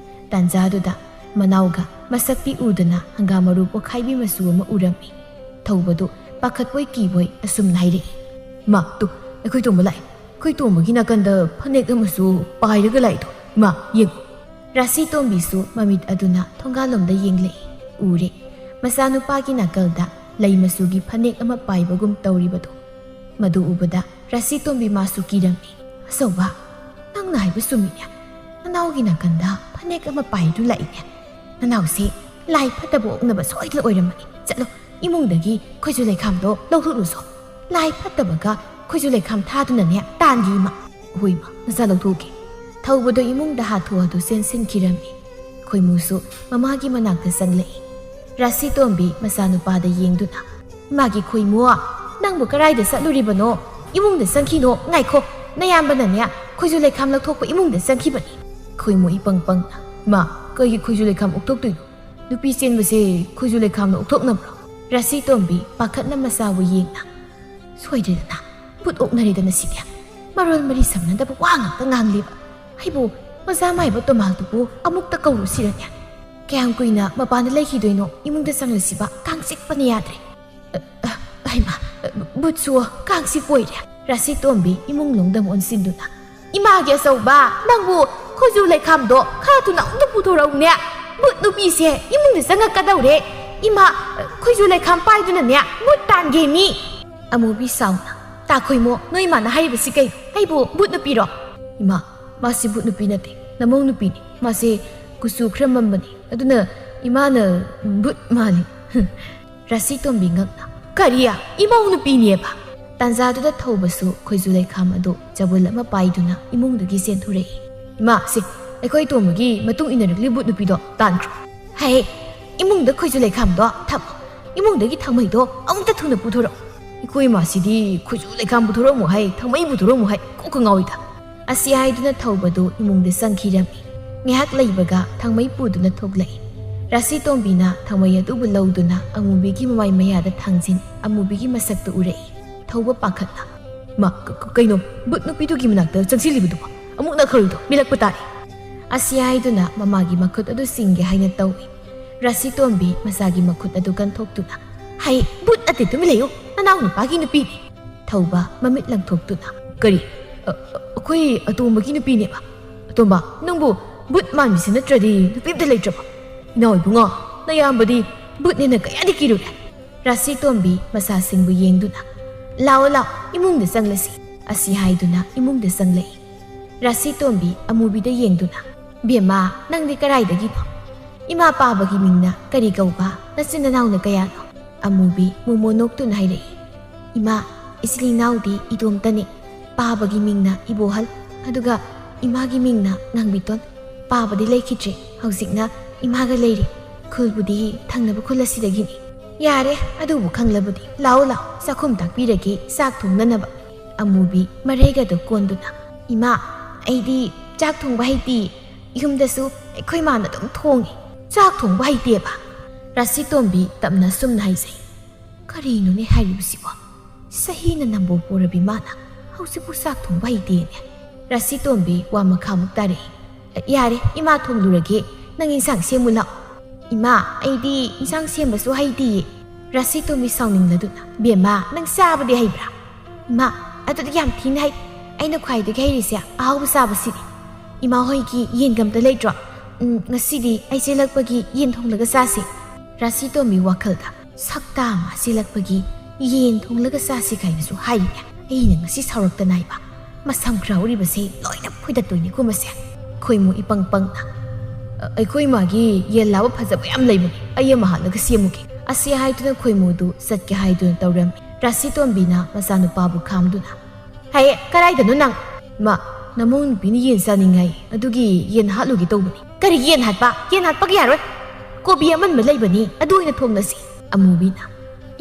ꯇꯥꯟꯖꯥꯗꯨꯗ ꯃꯅꯥꯎꯒ ꯃꯁꯛꯇꯤ ꯎꯗꯅ ꯍꯪꯒꯥꯝ ꯃꯔꯨ ꯄꯣꯈꯥꯏꯕꯤ ꯃꯆꯨ ꯑꯃ ꯎꯔꯝꯃꯤ꯫ ꯊꯧꯕꯗꯨ ꯄꯥꯈꯠꯄꯣꯏ ꯀꯤꯕꯣꯏ ꯑꯁꯨꯝꯅ ꯍꯥꯏꯔꯛꯏ꯫ "ꯏꯃꯥ, ꯇꯨ, ꯑꯩꯈꯣꯏ ꯇꯣꯝꯕ ꯂꯥꯛꯑꯦ꯫ ꯑꯩꯈꯣꯏ ꯇꯣꯝꯕꯒꯤ ꯅꯥꯀꯟꯗ ꯐꯅꯦꯛ ꯑꯃꯁꯨ ꯄꯥꯏꯔꯒ ꯂꯥꯛꯏꯗꯣ꯫ ꯏꯃꯥ, ꯌꯦꯡꯉꯨ꯫" ꯔꯥꯁꯤꯇꯣꯝꯕꯤꯁꯨ ꯃꯃꯤꯠ ꯑꯗꯨꯅ ꯊꯣꯡꯒꯥꯜꯂꯣꯝꯗ ꯌꯦꯡꯂꯛꯏ꯫ ꯎꯔꯦ꯫ ꯃꯆꯥꯅꯨꯄꯥꯒꯤ ꯅꯥꯀꯜꯗ ꯂꯩ ꯃꯆꯨꯒꯤ ꯐꯅꯦꯛ ꯑꯃ ꯄꯥꯏꯕꯒꯨꯝ ꯇꯧꯔꯤꯕꯗꯨ꯫ ꯃꯗꯨ ꯎꯕꯗ ꯔꯥꯁꯤꯇꯣꯝꯕꯤ ꯃꯥꯁꯨ ꯀꯤꯔꯝꯃꯤ꯫ "ꯑꯆꯧꯕ, ꯅꯪꯅ ꯍꯥꯏꯕ ꯆꯨꯝꯃꯤꯅꯦ꯫ ꯅꯅꯥꯎꯒꯤ ꯅꯥꯀꯟꯗ ꯐꯅꯦꯛ ꯑꯃ ꯄꯥꯏꯗꯨ ꯂꯥꯛꯏꯅꯦ꯫ ꯅꯅꯥꯎꯁꯦ ꯂꯥꯏ ꯐꯠꯇꯕ ꯑꯣꯛꯅꯕ ꯁꯣꯏꯗꯅ ꯑꯣꯏꯔꯝꯃꯅꯤ꯫ ꯆꯠꯂꯣ, ꯏꯃꯨꯡꯗꯒꯤ ꯈꯣꯏꯖꯨ ꯂꯩꯈꯥꯝꯗꯣ ꯂꯧꯊꯣꯛꯂꯨꯁꯣ꯫ ꯂꯥꯏ ꯐꯠꯇꯕꯒ ꯈꯣꯏꯖꯨ ꯂꯩꯈꯥꯝ ꯊꯥꯗꯨꯅꯅꯦ ꯇꯥꯟꯒꯤ ꯏꯃꯥ꯫" "ꯍꯣꯏ ꯏꯃꯥ, ꯃꯆꯥ ꯂꯧꯊꯣꯛꯀꯦ꯫" ꯊꯧꯕꯗꯣ ꯏꯃꯨꯡꯗ ꯍꯥꯊꯨ ꯍꯥꯊꯨ ꯆꯦꯟꯁꯤꯟꯈꯤꯔꯝꯃꯤ꯫ ꯈꯣꯏꯃꯨꯁꯨ ꯃꯃꯥꯒꯤ ꯃꯅꯥꯛꯇ ꯆꯪꯂꯛꯏ꯫ ꯔꯥꯁꯤꯇꯣꯝꯕꯤ ꯃꯆꯥꯅꯨꯄꯥꯗ ꯌꯦꯡꯗꯨꯅ, "ꯏꯃꯥꯒꯤ ꯈꯣꯏꯃꯨ, ꯅꯪꯕꯨ ꯀꯔꯥꯏꯗ ꯆꯠꯂꯨꯔꯤꯕꯅꯣ? ꯏꯃꯨꯡꯗ ꯆꯪꯈꯤꯅꯣ, ꯉꯥꯏꯈꯣ, ꯅꯌꯥꯝꯕꯅꯅꯦ ꯈꯣꯏꯖꯨ ꯂꯩꯈꯥꯝ ꯂꯧꯊꯣꯛꯄ ꯏꯃꯨꯡꯗ ꯆꯪꯈꯤꯕꯅꯤ꯫" ꯈꯣꯏꯃꯨ ꯏꯄꯪ ꯄꯪꯅ, "ꯏꯃꯥ, ꯀꯩꯒꯤ ꯈꯣꯏꯖꯨ ꯂꯩꯈꯥꯝ ꯑꯣꯛꯊꯣꯛꯇꯣꯏꯅꯣ? ꯅꯨꯄꯤ ꯆꯦꯟꯕꯁꯦ ꯈꯣꯏꯖꯨ ꯂꯩꯈꯥꯝꯅ ꯑꯣꯛꯊꯣꯛꯅꯕ꯭ꯔꯣ?" ꯔꯥꯁꯤꯇꯣꯝꯕꯤ ꯄꯥꯈꯠꯅ ꯃꯆꯥꯕꯨ ꯌꯦꯡꯅ, "ꯁꯣꯏꯗ꯭ꯔꯦꯗꯅ, ꯕꯨꯠ ꯑꯣꯛꯅꯔꯦꯗꯅ ꯁꯤꯗꯤ꯫ ꯃꯔꯣꯜ ꯃꯔꯤ ꯁꯝꯅꯗꯕ ꯋꯥ ꯉꯥꯛꯇ ꯉꯥꯡꯂꯦꯕ꯫ ꯑꯩꯕꯨ ꯑꯣꯖꯥ ꯃꯥꯏꯕ ꯇꯣꯃꯥꯜꯗꯨꯕꯨ ꯑꯃꯨꯛꯇ ꯀꯧꯔꯨꯁꯤꯔꯅꯦ? ꯀꯌꯥꯝ ꯀꯨꯏꯅ ꯃꯄꯥꯟꯗ ꯂꯩꯈꯤꯗꯣꯏꯅꯣ? ꯏꯃꯨꯡꯗ ꯆꯪꯂꯁꯤꯕ, ꯀꯥꯡ ꯆꯤꯛꯄꯅ ꯌꯥꯗ꯭ꯔꯦ꯫ ꯑ, ꯑ, ꯍꯩꯃꯥ, ꯕꯨꯠꯁꯨ ꯀꯥꯡ ꯆꯤꯛꯄ ꯑꯣꯏꯔꯦ꯫" ꯔꯥꯁꯤꯇꯣꯝꯕꯤ ꯏꯃꯨꯡ ꯂꯣꯝꯗ ꯑꯃꯨꯛ ꯑꯣꯟꯁꯤꯟꯗꯨꯅ, "ꯏꯃꯥꯒꯤ ꯑꯆꯧꯕ, ꯅꯪꯕꯨ ꯈꯣꯏꯖꯨ ꯂꯩꯈꯥꯝꯗꯣ ꯈꯔ ꯊꯨꯅ ꯑꯝꯇ ꯄꯨꯊꯣꯔꯛꯎꯅꯦ꯫ ꯕꯨꯠ ꯅꯨꯄꯤꯁꯦ ꯏꯃꯨꯡꯗ ꯆꯪꯉꯛꯀꯗꯧꯔꯦ꯫ ꯏꯃꯥ, ꯈꯣꯏꯖꯨ ꯂꯩꯈꯥꯝ ꯄꯥꯏꯗꯨꯅꯅꯦ ꯕꯨꯠ ꯇꯥꯟꯒꯦ ꯃꯤ꯫" ꯑꯃꯨꯕꯤ ꯁꯥꯎꯅ, "ꯇꯥꯈꯣꯏꯃꯣ, ꯅꯣꯏ ꯏꯃꯥꯅ ꯍꯥꯏꯔꯤꯕꯁꯤ ꯀꯩꯅꯣ? ꯑꯩꯕꯨ ꯕꯨꯠ ꯅꯨꯄꯤꯔꯣ?" "ꯏꯃꯥ, ꯃꯥꯁꯤ ꯕꯨꯠ ꯅꯨꯄꯤ ꯅꯠꯇꯦ, ꯅꯃꯧ ꯅꯨꯄꯤꯅꯤ꯫ ꯃꯥꯁꯦ ꯀꯨꯆꯨ ꯈꯔ ꯃꯝꯕꯅꯤ, ꯑꯗꯨꯅ ꯏꯃꯥꯅ ꯕꯨꯠ ꯃꯥꯜꯂꯤ꯫" ꯔꯥꯁꯤꯇꯣꯝꯕꯤ ꯉꯛꯅ, "ꯀꯔꯤ? ꯏꯃꯧ ꯅꯨꯄꯤꯅꯦꯕ?" ꯇꯥꯟꯖꯥꯗꯨꯗ ꯊꯧꯕꯁꯨ ꯈꯣꯏꯖꯨ ꯂꯩꯈꯥꯝ ꯑꯗꯨ ꯆꯕꯨꯜ ꯑꯃ ꯄꯥꯏꯗꯨꯅ ꯏꯃꯨꯡꯗꯒꯤ ꯆꯦꯟꯊꯣꯔꯛꯏ꯫ "ꯏꯃꯥ, ꯁꯦ, ꯑꯩꯈꯣꯏ ꯇꯣꯝꯕꯒꯤ ꯃꯇꯨꯡ ꯏꯟꯅꯔꯛꯂꯤ ꯕꯨꯠ ꯅꯨꯄꯤꯗꯣ ꯇꯥꯟꯈ꯭ꯔꯣ꯫" "ꯍꯦ, ꯏꯃꯨꯡꯗ ꯈꯣꯏꯖꯨ ꯂꯩꯈꯥꯝꯗꯣ ꯊꯝꯃꯣ꯫ ꯏꯃꯨꯡꯗꯒꯤ ꯊꯥꯡꯃꯩꯗꯣ ꯑꯃꯨꯛꯇ ꯊꯨꯅ ꯄꯨꯊꯣꯔꯛꯑꯣ꯫ ꯏꯀꯣ ꯏꯃꯥꯁꯤꯗꯤ ꯈꯣꯏꯖꯨ ꯂꯩꯈꯥꯝ ꯄꯨꯊꯣꯔꯛꯑꯝꯃꯣ ꯍꯥꯏ, ꯊꯥꯡꯃꯩ ꯄꯨꯊꯣꯔꯛꯑꯝꯃꯣ ꯍꯥꯏ, ꯀꯣꯛꯀ ꯉꯥꯎꯏꯗ"꯫ ꯑꯁꯤ ꯍꯥꯏꯗꯨꯅ ꯊꯧꯕꯗꯨ ꯏꯃꯨꯡꯗ ꯆꯪꯈꯤꯔꯝꯃꯤ꯫ ꯉꯥꯏꯍꯥꯛ ꯂꯩꯕꯒ ꯊꯥꯡꯃꯩ ꯄꯨꯗꯨꯅ ꯊꯣꯛꯂꯛꯏ꯫ ꯔꯥꯁꯤ ꯇꯣꯝꯕꯤꯅ ꯊꯥꯡꯃꯩ ꯑꯗꯨꯕꯨ ꯂꯧꯗꯨꯅ ꯑꯃꯨꯕꯤꯒꯤ ꯃꯃꯥꯏ ꯃꯌꯥꯗ ꯊꯥꯡꯖꯤꯟ ꯑꯃꯨꯕꯤꯒꯤ ꯃꯁꯛꯇꯨ ꯎꯔꯛꯏ꯫ ꯊꯧꯕ ꯄꯥꯈꯠꯅ, "ꯃꯥ, ꯀ-, ꯀ-, ꯀꯩꯅꯣ? ꯕꯨꯠ ꯅꯨꯄꯤꯗꯨꯒꯤ ꯃꯅꯥꯛꯇ ꯆꯪꯁꯤꯜꯂꯤꯕꯗꯨꯕꯣ? ꯑꯃꯨꯛ ꯅꯥꯈꯜꯗꯣ, ꯃꯤꯂꯛꯄ ꯇꯥꯔꯦ"꯫ ꯑꯁꯤ ꯍꯥꯏꯗꯨꯅ ꯃꯃꯥꯒꯤ ꯃꯈꯨꯠ ꯑꯗꯨ ꯆꯤꯡꯒꯦ ꯍꯥꯏꯅ ꯇꯧꯏ꯫ ꯔꯥꯁꯤ ꯇꯣꯝꯕꯤ ꯃꯆꯥꯒꯤ ꯃꯈꯨꯠ ꯑꯗꯨ ꯀꯟꯊꯣꯛꯇꯨꯅ, "ꯍꯩ, ꯕꯨꯠ ꯅꯠꯇꯦ, ꯇꯨꯃꯤꯟ ꯂꯩꯌꯨ, ꯅꯅꯥꯎ ꯅꯨꯄꯥꯒꯤ ꯅꯨꯄꯤꯅꯤ"꯫ ꯊꯧꯕ ꯃꯃꯤꯠ ꯂꯪꯊꯣꯛꯇꯨꯅ, "ꯀꯔꯤ? ꯑ, ꯑ, ꯑꯩꯈꯣꯏ ꯑꯇꯣꯝꯕꯒꯤ ꯅꯨꯄꯤꯅꯦꯕ"꯫ "ꯑꯇꯣꯝꯕ, ꯅꯪꯕꯨ ꯕꯨꯠ ꯃꯥꯟꯕꯤꯁꯦ ꯅꯠꯇ꯭ꯔꯗꯤ ꯅꯨꯄꯤ ꯑꯝꯇ ꯂꯩꯇ꯭ꯔꯕꯣ? ꯏꯅꯥꯎ ꯏꯕꯨꯡꯉꯣ, ꯅꯌꯥꯝꯕꯗꯤ ꯕꯨꯠꯅꯦꯅ ꯀꯌꯥꯗꯤ ꯀꯤꯔꯨꯔꯦ"꯫ ꯔꯥꯁꯤ ꯇꯣꯝꯕꯤ ꯃꯆꯥꯁꯤꯡꯕꯨ ꯌꯦꯡꯗꯨꯅ, "ꯂꯥꯛꯑꯣ, ꯂꯥꯛꯑꯣ, ꯏꯃꯨꯡꯗ ꯆꯪꯂꯁꯤ"꯫ ꯑꯁꯤ ꯍꯥꯏꯗꯨꯅ ꯏꯃꯨꯡꯗ ꯆꯪꯂꯛꯏ꯫ ꯔꯥꯁꯤ ꯇꯣꯝꯕꯤ ꯑꯃꯨꯕꯤꯗ ꯌꯦꯡꯗꯨꯅ, "ꯕꯦꯝꯃ, ꯅꯪꯗꯤ ꯀꯔꯥꯏꯗꯒꯤꯅꯣ?" "ꯏꯃꯥ ꯄꯥꯕꯒꯤ ꯃꯤꯡꯅ ꯀꯔꯤ ꯀꯧꯕ? ꯅꯆꯤꯟ ꯅꯅꯥꯎꯅ ꯀꯌꯥꯅꯣ?" ꯑꯃꯨꯕꯤ ꯃꯣꯃꯣ ꯅꯣꯛꯇꯨꯅ ꯍꯥꯏꯔꯛꯏ꯫ "ꯏꯃꯥ, ꯏꯆꯤꯜ ꯏꯅꯥꯎꯗꯤ ꯏꯇꯣꯝꯇꯅꯤ꯫ ꯄꯥꯕꯒꯤ ꯃꯤꯡꯅ ꯏꯕꯣꯍꯜ, ꯑꯗꯨꯒ ꯏꯃꯥꯒꯤ ꯃꯤꯡꯅ ꯉꯥꯡꯕꯤꯇꯣꯟ꯫ ꯄꯥꯕꯗꯤ ꯂꯩꯈꯤꯗ꯭ꯔꯦ, ꯍꯧꯖꯤꯛꯅ ꯏꯃꯥꯒ ꯂꯩꯔꯤ꯫ ꯈꯨꯜꯕꯨꯗꯤ ꯊꯪꯅꯕ ꯈꯨꯜ ꯑꯁꯤꯗꯒꯤꯅꯤ"꯫ "ꯌꯥꯔꯦ, ꯑꯗꯨꯕꯨ ꯈꯪꯂꯕꯗꯤ ꯂꯥꯛꯑꯣ, ꯂꯥꯛꯑꯣ, ꯆꯥꯛꯈꯨꯝ ꯇꯥꯛꯄꯤꯔꯒꯦ ꯆꯥꯛ ꯊꯣꯡꯅꯅꯕ"꯫ ꯑꯃꯨꯕꯤ ꯃꯔꯩꯒꯗꯣ ꯀꯣꯟꯗꯨꯅ, "ꯏꯃꯥ, ꯑꯩꯗꯤ ꯆꯥꯛ ꯊꯣꯡꯕ ꯍꯩꯇꯦ꯫ ꯌꯨꯝꯗꯁꯨ ꯑꯩꯈꯣꯏ ꯃꯥꯅ ꯑꯗꯨꯝ ꯊꯣꯡꯉꯤ꯫ ꯆꯥꯛ ꯊꯣꯡꯕ ꯍꯩꯇꯦꯕ"꯫ ꯔꯥꯁꯤ ꯇꯣꯝꯕꯤ ꯇꯞꯅ ꯑꯁꯨꯝꯅ ꯍꯥꯏꯖꯩ, "ꯀꯔꯤꯅꯣꯅꯦ ꯍꯥꯏꯔꯤꯕꯁꯤꯕꯣ? ꯆꯍꯤꯅ ꯅꯝꯕꯣ ꯄꯨꯔꯕꯤ ꯃꯥꯅ ꯍꯧꯖꯤꯛꯄꯨ ꯆꯥꯛ ꯊꯣꯡꯕ ꯍꯩꯇꯦꯅꯦ"꯫ ꯔꯥꯁꯤ ꯇꯣꯝꯕꯤ ꯋꯥ ꯃꯈꯥꯃꯨꯛ ꯇꯥꯔꯛꯏ꯫ "ꯌꯥꯔꯦ, ꯏꯃꯥ ꯊꯣꯡꯂꯨꯔꯒꯦ, ꯅꯪ ꯏꯟꯁꯥꯡ ꯁꯦꯝꯃꯨ ꯂꯥꯛꯑꯣ"꯫ "ꯏꯃꯥ, ꯑꯩꯗꯤ ꯏꯟꯁꯥꯡ ꯁꯦꯝꯕꯁꯨ ꯍꯩꯇꯤꯌꯦ"꯫ ꯔꯥꯁꯤ ꯇꯣꯝꯕꯤ ꯁꯥꯎꯅꯤꯡꯂꯗꯨꯅ, "ꯕꯦꯝꯃ, ꯅꯪ ꯆꯥꯕꯗꯤ ꯍꯩꯕ꯭ꯔꯥ?" "ꯏꯃꯥ, ꯑꯗꯨꯗꯤ ꯌꯥꯝ ꯊꯤꯅ ꯍꯩ꯫ ꯑꯩꯅ ꯈ꯭ꯋꯥꯏꯗꯒꯤ ꯍꯩꯔꯤꯁꯦ ꯑꯍꯥꯎꯕ ꯆꯥꯕꯁꯤꯅꯤ"꯫ "ꯏꯃꯥ ꯍꯣꯏꯒꯤ ꯌꯦꯟꯒ ꯑꯝꯇ ꯂꯩꯇ꯭ꯔꯣ? ꯎꯝ, ꯉꯁꯤꯗꯤ ꯑꯩ ꯆꯦꯜꯂꯛꯄꯒꯤ ꯌꯦꯟ ꯊꯣꯡꯂꯒ ꯆꯥꯁꯦ"꯫ ꯔꯥꯁꯤ ꯇꯣꯝꯕꯤ ꯋꯥꯈꯜꯗ, "ꯁꯛꯇꯥ ꯃꯥ ꯆꯦꯜꯂꯛꯄꯒꯤ ꯌꯦꯟ ꯊꯣꯡꯂꯒ ꯆꯥꯁꯤ" ꯀꯥꯏꯅꯁꯨ ꯍꯥꯏꯔꯤꯅꯦ꯫ ꯑꯩꯅ ꯉꯁꯤ ꯁꯥꯎꯔꯛꯇꯅ ꯍꯥꯏꯕ꯫ ꯃꯁꯝ ꯈꯔ ꯍꯧꯔꯤꯕꯁꯦ ꯂꯣꯏꯅ ꯐꯣꯏꯗꯠꯇꯣꯏꯅꯤꯀꯣ ꯃꯁꯦ꯫ ꯈꯣꯏꯃꯨ ꯏꯄꯪ ꯄꯪꯅ, "ꯑ, ꯑꯩꯈꯣꯏ ꯏꯃꯥꯒꯤ ꯌꯦꯟ ꯂꯥꯕ ꯐꯖꯕ ꯌꯥꯝ ꯂꯩꯕꯅꯦ, ꯑꯩ ꯑꯃ ꯍꯥꯠꯂꯒ ꯁꯦꯝꯃꯨꯒꯦ"꯫ ꯑꯁꯤ ꯍꯥꯏꯗꯨꯅ ꯈꯣꯏꯃꯨꯗꯨ ꯆꯠꯀꯦ ꯍꯥꯏꯗꯨꯅ ꯇꯧꯔꯝꯃꯤ꯫ ꯔꯥꯁꯤ ꯇꯣꯝꯕꯤꯅ ꯃꯆꯥꯅꯨꯄꯥꯕꯨ ꯈꯥꯝꯗꯨꯅ, "ꯍꯦ, ꯀꯗꯥꯏꯗꯅꯣ ꯅꯪ?" "ꯏꯃꯥ, ꯅꯃꯧ ꯅꯨꯄꯤꯅ ꯌꯦꯟ ꯆꯥꯅꯤꯡꯉꯦ ꯍꯥꯏ, ꯑꯗꯨꯒꯤ ꯌꯦꯟ ꯍꯥꯠꯂꯨꯒꯦ ꯇꯧꯕꯅꯤ"꯫ "ꯀꯔꯤ ꯌꯦꯟ ꯍꯥꯠꯄ? ꯌꯦꯟ ꯍꯥꯠꯄꯒ ꯌꯥꯔꯣꯏ"꯫ ꯀꯣꯕꯤ ꯑꯃꯟꯕ ꯂꯩꯕꯅꯤ, ꯑꯗꯨ ꯑꯣꯏꯅ ꯊꯣꯡꯅꯁꯤ꯫ ꯑꯃꯨꯕꯤꯅ,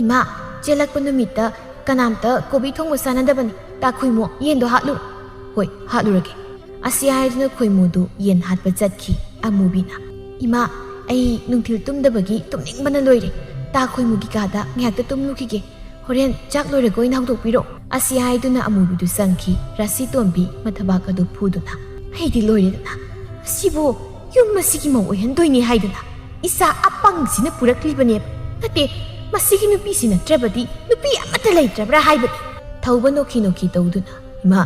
"ꯏꯃꯥ, ꯆꯦꯜꯂꯛꯄ ꯅꯨꯃꯤꯠꯇ ꯀꯅꯥꯝꯇ ꯀꯣꯕꯤ ꯊꯣꯡꯕ ꯆꯥꯅꯗꯕꯅꯤ꯫ ꯇꯥꯈꯨꯏꯃꯣ, ꯌꯦꯟꯗꯣ ꯍꯥꯠꯂꯨ꯫" "ꯍꯣꯏ, ꯍꯥꯠꯂꯨꯔꯒꯦ꯫" ꯑꯁꯤ ꯍꯥꯏꯗꯨꯅ ꯈꯣꯏꯃꯨꯗꯨ ꯌꯦꯟ ꯍꯥꯠꯄ ꯆꯠꯈꯤ꯫ ꯑꯃꯨꯕꯤꯅ, "ꯏꯃꯥ, ꯑꯩ ꯅꯨꯡꯊꯤꯜ ꯇꯨꯝꯗꯕꯒꯤ ꯇꯨꯝꯅꯤꯡꯕꯅ ꯂꯣꯏꯔꯦ꯫ ꯇꯥꯈꯨꯏꯃꯨꯒꯤ ꯀꯥꯗ ꯉꯥꯏꯍꯥꯛꯇ ꯇꯨꯝꯂꯨꯈꯤꯒꯦ꯫ ꯍꯣꯔꯦꯟ ꯆꯥꯛ ꯂꯣꯏꯔꯒ ꯑꯣꯏꯅ ꯍꯧꯗꯣꯛꯄꯤꯔꯛꯑꯣ꯫" ꯑꯁꯤ ꯍꯥꯏꯗꯨꯅ ꯑꯃꯨꯕꯤꯗꯨ ꯆꯪꯈꯤ꯫ ꯔꯥꯁꯤ ꯇꯣꯝꯕꯤ ꯃꯊꯕꯥꯛ ꯑꯗꯨ ꯐꯨꯗꯨꯅ, "ꯑꯩꯗꯤ ꯂꯣꯏꯔꯦꯗꯅ꯫ ꯑꯁꯤꯕꯨ ꯌꯨꯝ ꯑꯁꯤꯒꯤ ꯃꯧ ꯑꯣꯏꯍꯟꯗꯣꯏꯅꯤ ꯍꯥꯏꯗꯅ ꯏꯆꯥ ꯑꯄꯪꯁꯤꯅ ꯄꯨꯔꯛꯂꯤꯕꯅꯦꯕ꯫ ꯅꯠꯇꯦ, ꯃꯁꯤꯒꯤ ꯅꯨꯄꯤꯁꯤ ꯅꯠꯇ꯭ꯔꯕꯗꯤ ꯅꯨꯄꯤ ꯑꯃꯠꯇ ꯂꯩꯇ꯭ꯔꯕ꯭ꯔꯥ ꯍꯥꯏꯕꯅꯤ꯫" ꯊꯧꯕ ꯅꯣꯛꯈꯤ ꯅꯣꯛꯈꯤ ꯇꯧꯗꯨꯅ, "ꯏꯃꯥ,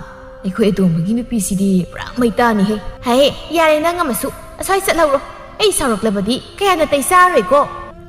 ꯑꯩꯈꯣꯏ ꯑꯇꯣꯝꯕꯒꯤ ꯅꯨꯄꯤꯁꯤꯗꯤ ꯄꯨꯔꯥ ꯃꯩꯇꯥꯅꯤꯍꯦ꯫" "ꯍꯦ, ꯌꯥꯔꯦ, ꯅꯪ ꯑꯃꯁꯨ꯫ ꯑꯁ꯭ꯋꯥꯏ ꯆꯠꯍꯧꯔꯣ꯫ ꯑꯩ ꯁꯥꯎꯔꯛꯂꯕꯗꯤ ꯀꯌꯥ ꯅꯥꯇꯩ ꯆꯥꯔꯔꯣꯏꯀꯣ꯫"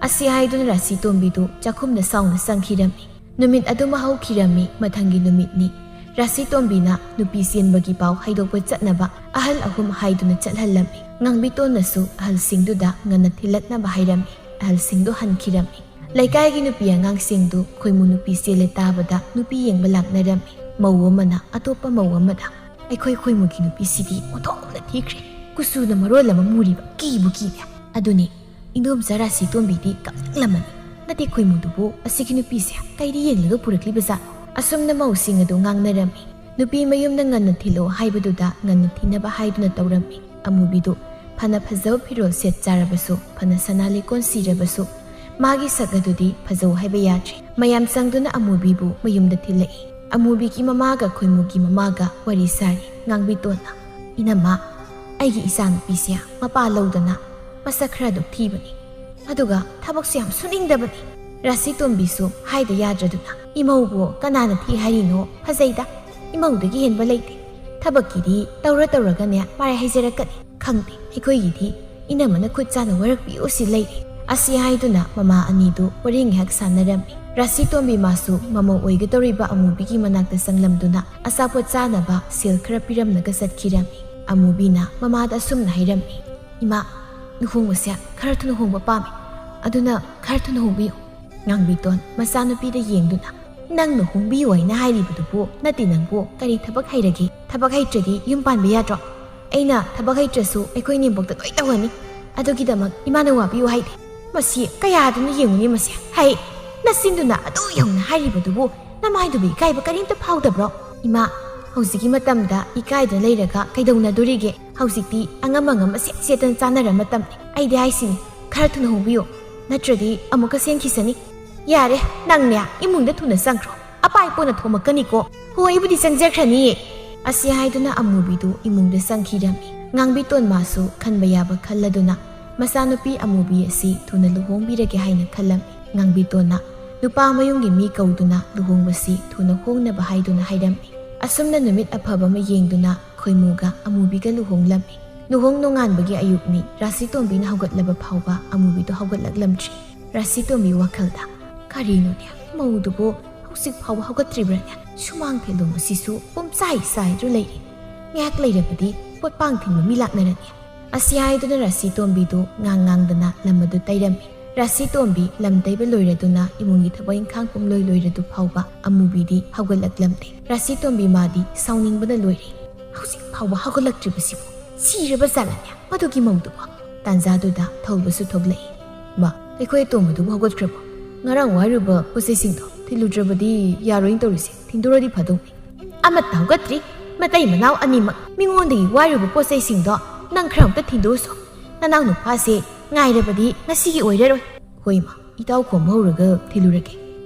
ꯑꯁꯤ ꯍꯥꯏꯗꯨꯅ ꯔꯥꯁꯤ ꯇꯣꯝꯕꯤꯗꯨ ꯆꯥꯛꯈꯨꯝꯗ ꯁꯥꯎꯅ ꯆꯪꯈꯤꯔꯝꯃꯤ꯫ ꯅꯨꯃꯤꯠ ꯑꯗꯨꯃ ꯍꯧꯈꯤꯔꯝꯃꯤ꯫ ꯃꯊꯪꯒꯤ ꯅꯨꯃꯤꯠꯅꯤ꯫ ꯔꯥꯁꯤ ꯇꯣꯝꯕꯤꯅ ꯅꯨꯄꯤ ꯆꯦꯟꯕꯒꯤ ꯄꯥꯎ ꯍꯥꯏꯗꯣꯛꯄ ꯆꯠꯅꯕ ꯑꯍꯜ ꯑꯍꯨꯝ ꯍꯥꯏꯗꯨꯅ ꯆꯠꯍꯜꯂꯝꯃꯤ꯫ ꯉꯥꯡꯕꯤꯇꯣꯟꯅꯁꯨ ꯑꯍꯜꯁꯤꯡꯗꯨꯗ ꯉꯟꯅ ꯊꯤꯜꯂꯛꯅꯕ ꯍꯥꯏꯔꯝꯃꯤ꯫ ꯑꯍꯜꯁꯤꯡꯗꯨ ꯍꯟꯈꯤꯔꯝꯃꯤ꯫ ꯂꯩꯀꯥꯏꯒꯤ ꯅꯨꯄꯤ ꯑꯉꯥꯡꯁꯤꯡꯗꯨ ꯈꯣꯏꯃꯨ ꯅꯨꯄꯤ ꯆꯦꯜꯂꯦ ꯇꯥꯕꯗ ꯅꯨꯄꯤ ꯌꯦꯡꯕ ꯂꯥꯛꯅꯔꯝꯃꯤ꯫ ꯃꯧ ꯑꯃꯅ ꯑꯇꯣꯞꯄ ꯃꯧ ꯑꯃꯗ, "ꯑꯩꯈꯣꯏ ꯈꯣꯏꯃꯨꯒꯤ ꯅꯨꯄꯤꯁꯤꯗꯤ ꯑꯣꯟꯊꯣꯛꯅ ꯊꯤꯈ꯭ꯔꯦ꯫ ꯀꯨꯆꯨꯅ ꯃꯔꯣꯜ ꯑꯃ ꯃꯨꯔꯤꯕ, ꯀꯤꯕꯨ ꯀꯤꯔꯦ꯫" ꯑꯗꯨꯅꯤ, ꯏꯟꯗꯣꯝꯆꯥ ꯔꯥꯁꯤ ꯇꯣꯝꯕꯤꯗꯤ ꯀꯞꯅꯤꯡꯂꯝꯃꯅꯤ꯫ "ꯅꯠꯇꯦ ꯈꯣꯏꯃꯨꯗꯨꯕꯨ, ꯑꯁꯤꯒꯤ ꯅꯨꯄꯤꯁꯦ ꯀꯩꯗ ꯌꯦꯡꯂꯒ ꯄꯨꯔꯛꯂꯤꯕ ꯖꯥꯠꯅꯣ?" ꯑꯁꯨꯝꯅ ꯃꯧꯁꯤꯡ ꯑꯗꯨ ꯉꯥꯡꯅꯔꯝꯃꯤ꯫ ꯅꯨꯄꯤ ꯃꯌꯨꯝꯗ ꯉꯟꯅ ꯊꯤꯜꯂꯣ ꯍꯥꯏꯕꯗꯨꯗ ꯉꯟꯅ ꯊꯤꯟꯅꯕ ꯍꯥꯏꯗꯨꯅ ꯇꯧꯔꯝꯃꯤ꯫ ꯑꯃꯨꯕꯤꯗꯨ ꯐꯅ ꯐꯖꯕ ꯐꯤꯔꯣꯜ ꯁꯦꯠ ꯆꯥꯔꯕꯁꯨ, ꯐꯅ ꯁꯅꯥ ꯂꯤꯛꯀꯣꯟ ꯁꯤꯔꯕꯁꯨ, ꯃꯥꯒꯤ ꯁꯛ ꯑꯗꯨꯗꯤ ꯐꯖꯧ ꯍꯥꯏꯕ ꯌꯥꯗ꯭ꯔꯤ꯫ ꯃꯌꯥꯝ ꯆꯪꯗꯨꯅ ꯑꯃꯨꯕꯤꯕꯨ ꯃꯌꯨꯝꯗ ꯊꯤꯜꯂꯛꯏ꯫ ꯑꯃꯨꯕꯤꯒꯤ ꯃꯃꯥꯒ ꯈꯣꯏꯃꯨꯒꯤ ꯃꯃꯥꯒ ꯋꯥꯔꯤ ꯁꯥꯔꯤ꯫ ꯉꯥꯡꯕꯤꯇꯣꯟꯅ, "ꯏꯅꯝꯃ, ꯑꯩꯒꯤ ꯏꯆꯥꯅꯨꯄꯤꯁꯦ ꯃꯄꯥ ꯂꯧꯗꯅ ꯃꯁꯛ ꯈꯔ ꯑꯗꯨꯝ ꯊꯤꯕꯅꯤ꯫ ꯑꯗꯨꯒ ꯊꯕꯛꯁꯨ ꯌꯥꯝ ꯁꯨꯅꯤꯡꯗꯕꯅꯤ꯫" ꯔꯥꯁꯤ ꯇꯣꯝꯕꯤꯁꯨ ꯍꯥꯏꯗ ꯌꯥꯗ꯭ꯔꯗꯨꯅ, "ꯏꯃꯧꯕꯨ ꯀꯅꯥꯅ ꯊꯤ ꯍꯥꯏꯔꯤꯅꯣ? ꯐꯖꯩꯗ, ꯏꯃꯧꯗꯒꯤ ꯍꯦꯟꯕ ꯂꯩꯇꯦ꯫ ꯊꯕꯛꯀꯤꯗꯤ ꯇꯧꯔ ꯇꯧꯔꯒꯅꯦ ꯃꯔꯥꯏ ꯍꯥꯏꯖꯔꯛꯀꯅꯤ꯫ ꯈꯪꯗꯦ, ꯑꯩꯈꯣꯏꯒꯤꯗꯤ ꯏꯅꯝꯃꯅ ꯈꯨꯠ ꯆꯥꯅ ꯋꯥꯔꯛꯄꯤꯌꯨ ꯁꯤ ꯂꯩꯔꯦ꯫" ꯑꯁꯤ ꯍꯥꯏꯗꯨꯅ ꯃꯃꯥ ꯑꯅꯤꯗꯨ ꯋꯥꯔꯤ ꯉꯥꯏꯍꯥꯛ ꯁꯥꯟꯅꯔꯝꯃꯤ꯫ ꯔꯥꯁꯤ ꯇꯣꯝꯕꯤ ꯃꯥꯁꯨ ꯃꯃꯧ ꯑꯣꯏꯒꯗꯧꯔꯤꯕ ꯑꯃꯨꯕꯤꯒꯤ ꯃꯅꯥꯛꯇ ꯆꯪꯂꯝꯗꯨꯅ ꯑꯆꯥꯄꯣꯠ ꯆꯥꯅꯕ ꯁꯦꯜ ꯈꯔ ꯄꯤꯔꯝꯂꯒ ꯆꯠꯈꯤꯔꯝꯃꯤ꯫ ꯑꯃꯨꯕꯤꯅ ꯃꯃꯥꯗ ꯑꯁꯨꯝꯅ ꯍꯥꯏꯔꯝꯃꯤ, "ꯏꯃꯥ, ꯂꯨꯍꯣꯡꯕꯁꯦ ꯈꯔ ꯊꯨꯅ ꯍꯣꯡꯕ ꯄꯥꯝꯃꯤ꯫ ꯑꯗꯨꯅ ꯈꯔ ꯊꯨꯅ ꯍꯣꯡꯕꯤꯌꯨ꯫" ꯉꯥꯡꯕꯤꯇꯣꯟ ꯃꯆꯥꯅꯨꯄꯤꯗ ꯌꯦꯡꯗꯨꯅ, "ꯅꯪꯅ ꯍꯣꯡꯕꯤꯌꯨ ꯍꯥꯏꯅ ꯍꯥꯏꯔꯤꯕꯗꯨꯕꯨ ꯅꯠꯇꯦ ꯅꯪꯕꯨ ꯀꯔꯤ ꯊꯕꯛ ꯍꯩꯔꯒꯦ? ꯊꯕꯛ ꯍꯩꯇ꯭ꯔꯗꯤ ꯌꯨꯝ ꯄꯥꯟꯕ ꯌꯥꯗ꯭ꯔꯣ? ꯑꯩꯅ ꯊꯕꯛ ꯍꯩꯇ꯭ꯔꯁꯨ ꯑꯩꯈꯣꯏ ꯅꯦꯝꯕꯣꯛꯇ ꯂꯣꯏ ꯇꯧꯍꯟꯅꯤ꯫ ꯑꯗꯨꯒꯤꯗꯃꯛ ꯏꯃꯥꯅ ꯋꯥꯕꯤꯌꯨ ꯍꯥꯏꯗꯦ꯫ ꯃꯁꯤ ꯀꯌꯥꯗꯨꯅ ꯌꯦꯡꯉꯨꯅꯤ ꯃꯁꯦ꯫ ꯍꯩ, ꯅꯆꯤꯟꯗꯨꯅ ꯑꯗꯨ ꯌꯧꯅ ꯍꯥꯏꯔꯤꯕꯗꯨꯕꯨ ꯅꯃꯥꯏꯗꯨꯕꯨ ꯏꯀꯥꯏꯕ ꯀꯔꯤꯝꯇ ꯐꯥꯎꯗꯕ꯭ꯔꯣ? ꯏꯃꯥ, ꯍꯧꯖꯤꯛꯀꯤ ꯃꯇꯝꯗ ꯏꯀꯥꯏꯗꯅ ꯂꯩꯔꯒ ꯀꯩꯗꯧꯅꯗꯣꯔꯤꯒꯦ? ꯍꯧꯖꯤꯛꯇꯤ ꯑꯉꯝ ꯑꯉꯝ ꯑꯁꯦꯠ ꯁꯦꯠꯇꯅ ꯆꯥꯅꯔ ꯃꯇꯝꯅꯤ꯫ ꯑꯩꯗꯤ ꯍꯥꯏꯁꯤꯅꯤ, ꯈꯔ ꯊꯨꯅ ꯍꯣꯡꯕꯤꯌꯨ, ꯅꯠꯇ꯭ꯔꯗꯤ ꯑꯃꯨꯛꯀ ꯆꯦꯟꯈꯤꯁꯅꯤ꯫ ꯌꯥꯔꯦ, ꯅꯪꯅꯦ ꯏꯃꯨꯡꯗ ꯊꯨꯅ ꯆꯪꯈ꯭ꯔꯣ꯫ ꯑꯄꯥꯏ ꯄꯣꯅ ꯊꯣꯝꯃꯛꯀꯅꯤꯀꯣ꯫ ꯍꯣꯏ, ꯑꯩꯕꯨꯗꯤ ꯆꯪꯖꯈ꯭ꯔꯅꯤꯌꯦ꯫ ꯑꯁꯤ ꯍꯥꯏꯗꯨꯅ ꯑꯃꯨꯕꯤꯗꯨ ꯏꯃꯨꯡꯗ ꯆꯪꯈꯤꯔꯝꯃꯤ꯫ ꯉꯥꯡꯕꯤꯇꯣꯟ ꯃꯥꯁꯨ ꯈꯟꯕ ꯌꯥꯕ ꯈꯜꯂꯗꯨꯅ ꯃꯆꯥꯅꯨꯄꯤ ꯑꯃꯨꯕꯤ ꯑꯁꯤ ꯊꯨꯅ ꯂꯨꯍꯣꯡꯕꯤꯔꯒꯦ ꯍꯥꯏꯅ ꯈꯜꯂꯝꯃꯤ꯫ ꯉꯥꯡꯕꯤꯇꯣꯟꯅ ꯅꯨꯄꯥ ꯃꯌꯨꯝꯒꯤ ꯃꯤ ꯀꯧꯗꯨꯅ ꯂꯨꯍꯣꯡꯕꯁꯤ ꯊꯨꯅ ꯍꯣꯡꯅꯕ ꯍꯥꯏꯗꯨꯅ ꯍꯥꯏꯔꯝꯃꯤ꯫ ꯑꯁꯨꯝꯅ ꯅꯨꯃꯤꯠ ꯑꯐꯕ ꯑꯃ ꯌꯦꯡꯗꯨꯅ ꯈꯣꯏꯃꯨꯒ ꯑꯃꯨꯕꯤꯒ ꯂꯨꯍꯣꯡꯂꯝꯃꯤ꯫ ꯂꯨꯍꯣꯡ ꯅꯣꯡꯉꯥꯟꯕꯒꯤ ꯑꯌꯨꯛꯅꯤ꯫ ꯔꯥꯁꯤꯇꯣꯝꯕꯤꯅ ꯍꯧꯒꯠꯂꯕ ꯐꯥꯎꯕ ꯑꯃꯨꯕꯤꯗꯣ ꯍꯧꯒꯠꯂꯛꯂꯝꯗ꯭ꯔꯤ꯫ ꯔꯥꯁꯤꯇꯣꯝꯕꯤ ꯋꯥꯈꯜꯗ, "ꯀꯔꯤꯅꯣꯅꯦ, ꯃꯧꯗꯨꯕꯨ ꯍꯧꯖꯤꯛ ꯐꯥꯎꯕ ꯍꯧꯒꯠꯇ꯭ꯔꯤꯕ꯭ꯔꯥꯅꯦ? ꯁꯨꯃꯥꯡ ꯐꯦꯂꯣꯡ ꯑꯁꯤꯁꯨ ꯄꯨꯝꯆꯥꯏ ꯆꯥꯏꯗꯨꯅ ꯂꯩꯔꯤ꯫ ꯉꯥꯏꯍꯥꯛ ꯂꯩꯔꯕꯗꯤ ꯄꯣꯠꯄꯥꯡ ꯊꯤꯟꯕ ꯃꯤ ꯂꯥꯛꯅꯔꯅꯤ"꯫ ꯑꯁꯤ ꯍꯥꯏꯗꯨꯅ ꯔꯥꯁꯤꯇꯣꯝꯕꯤꯗꯨ ꯉꯥꯡ ꯉꯥꯡꯗꯅ ꯂꯝ ꯑꯗꯨ ꯇꯩꯔꯝꯃꯤ꯫ ꯔꯥꯁꯤꯇꯣꯝꯕꯤ ꯂꯝ ꯇꯩꯕ ꯂꯣꯏꯔꯗꯨꯅ ꯏꯃꯨꯡꯒꯤ ꯊꯕꯛ ꯏꯪꯈꯥꯡ ꯄꯨꯝꯂꯣꯏ ꯂꯣꯏꯔꯗꯨ ꯐꯥꯎꯕ ꯑꯃꯨꯕꯤꯗꯤ ꯍꯧꯒꯠꯂꯛꯂꯝꯗꯦ꯫ ꯔꯥꯁꯤꯇꯣꯝꯕꯤ ꯃꯥꯗꯤ ꯁꯥꯎꯅꯤꯡꯕꯅ ꯂꯣꯏꯔꯦ꯫ "ꯍꯧꯖꯤꯛ ꯐꯥꯎꯕ ꯍꯧꯒꯠꯂꯛꯇ꯭ꯔꯤꯕꯁꯤꯕꯨ ꯁꯤꯔꯕ ꯖꯥꯠꯂꯅꯦ ꯃꯗꯨꯒꯤ ꯃꯧꯗꯨꯕꯨ?" ꯇꯥꯟꯖꯥꯗꯨꯗ ꯊꯧꯕꯁꯨ ꯊꯣꯛꯂꯛꯏ꯫ "ꯃꯥ, ꯑꯩꯈꯣꯏ ꯑꯇꯣꯝꯕꯗꯨꯕꯨ ꯍꯧꯒꯠꯈ꯭ꯔꯕꯣ? ꯉꯔꯥꯡ ꯋꯥꯏꯔꯨꯕ ꯄꯣꯠꯆꯩꯁꯤꯡꯗꯣ ꯊꯤꯜꯂꯨꯗ꯭ꯔꯕꯗꯤ ꯌꯥꯔꯣꯏꯅ ꯇꯧꯔꯤꯁꯦ, ꯊꯤꯟꯗꯣꯔꯗꯤ ꯐꯗꯧꯅꯤ"꯫ "ꯑꯃꯠꯇ ꯍꯧꯒꯠꯇ꯭ꯔꯤ꯫ ꯃꯇꯩ ꯃꯅꯥꯎ ꯑꯅꯤꯃꯛ ꯃꯤꯉꯣꯟꯗꯒꯤ ꯋꯥꯏꯔꯨꯕ ꯄꯣꯠ ꯆꯩꯁꯤꯡꯗꯣ ꯅꯪ ꯈꯔ ꯑꯝꯇ ꯊꯤꯟꯗꯣꯛꯎꯁꯣ꯫ ꯅꯅꯥꯎ ꯅꯨꯄꯥꯁꯦ ꯉꯥꯏꯔꯕꯗꯤ ꯉꯁꯤꯒꯤ ꯑꯣꯏꯔꯔꯣꯏ"꯫ "ꯍꯣꯏ ꯏꯃꯥ, ꯏꯇꯥꯎ ꯈꯣꯝꯕ ꯍꯧꯔꯒ ꯊꯤꯜꯂꯨꯔꯒꯦ"꯫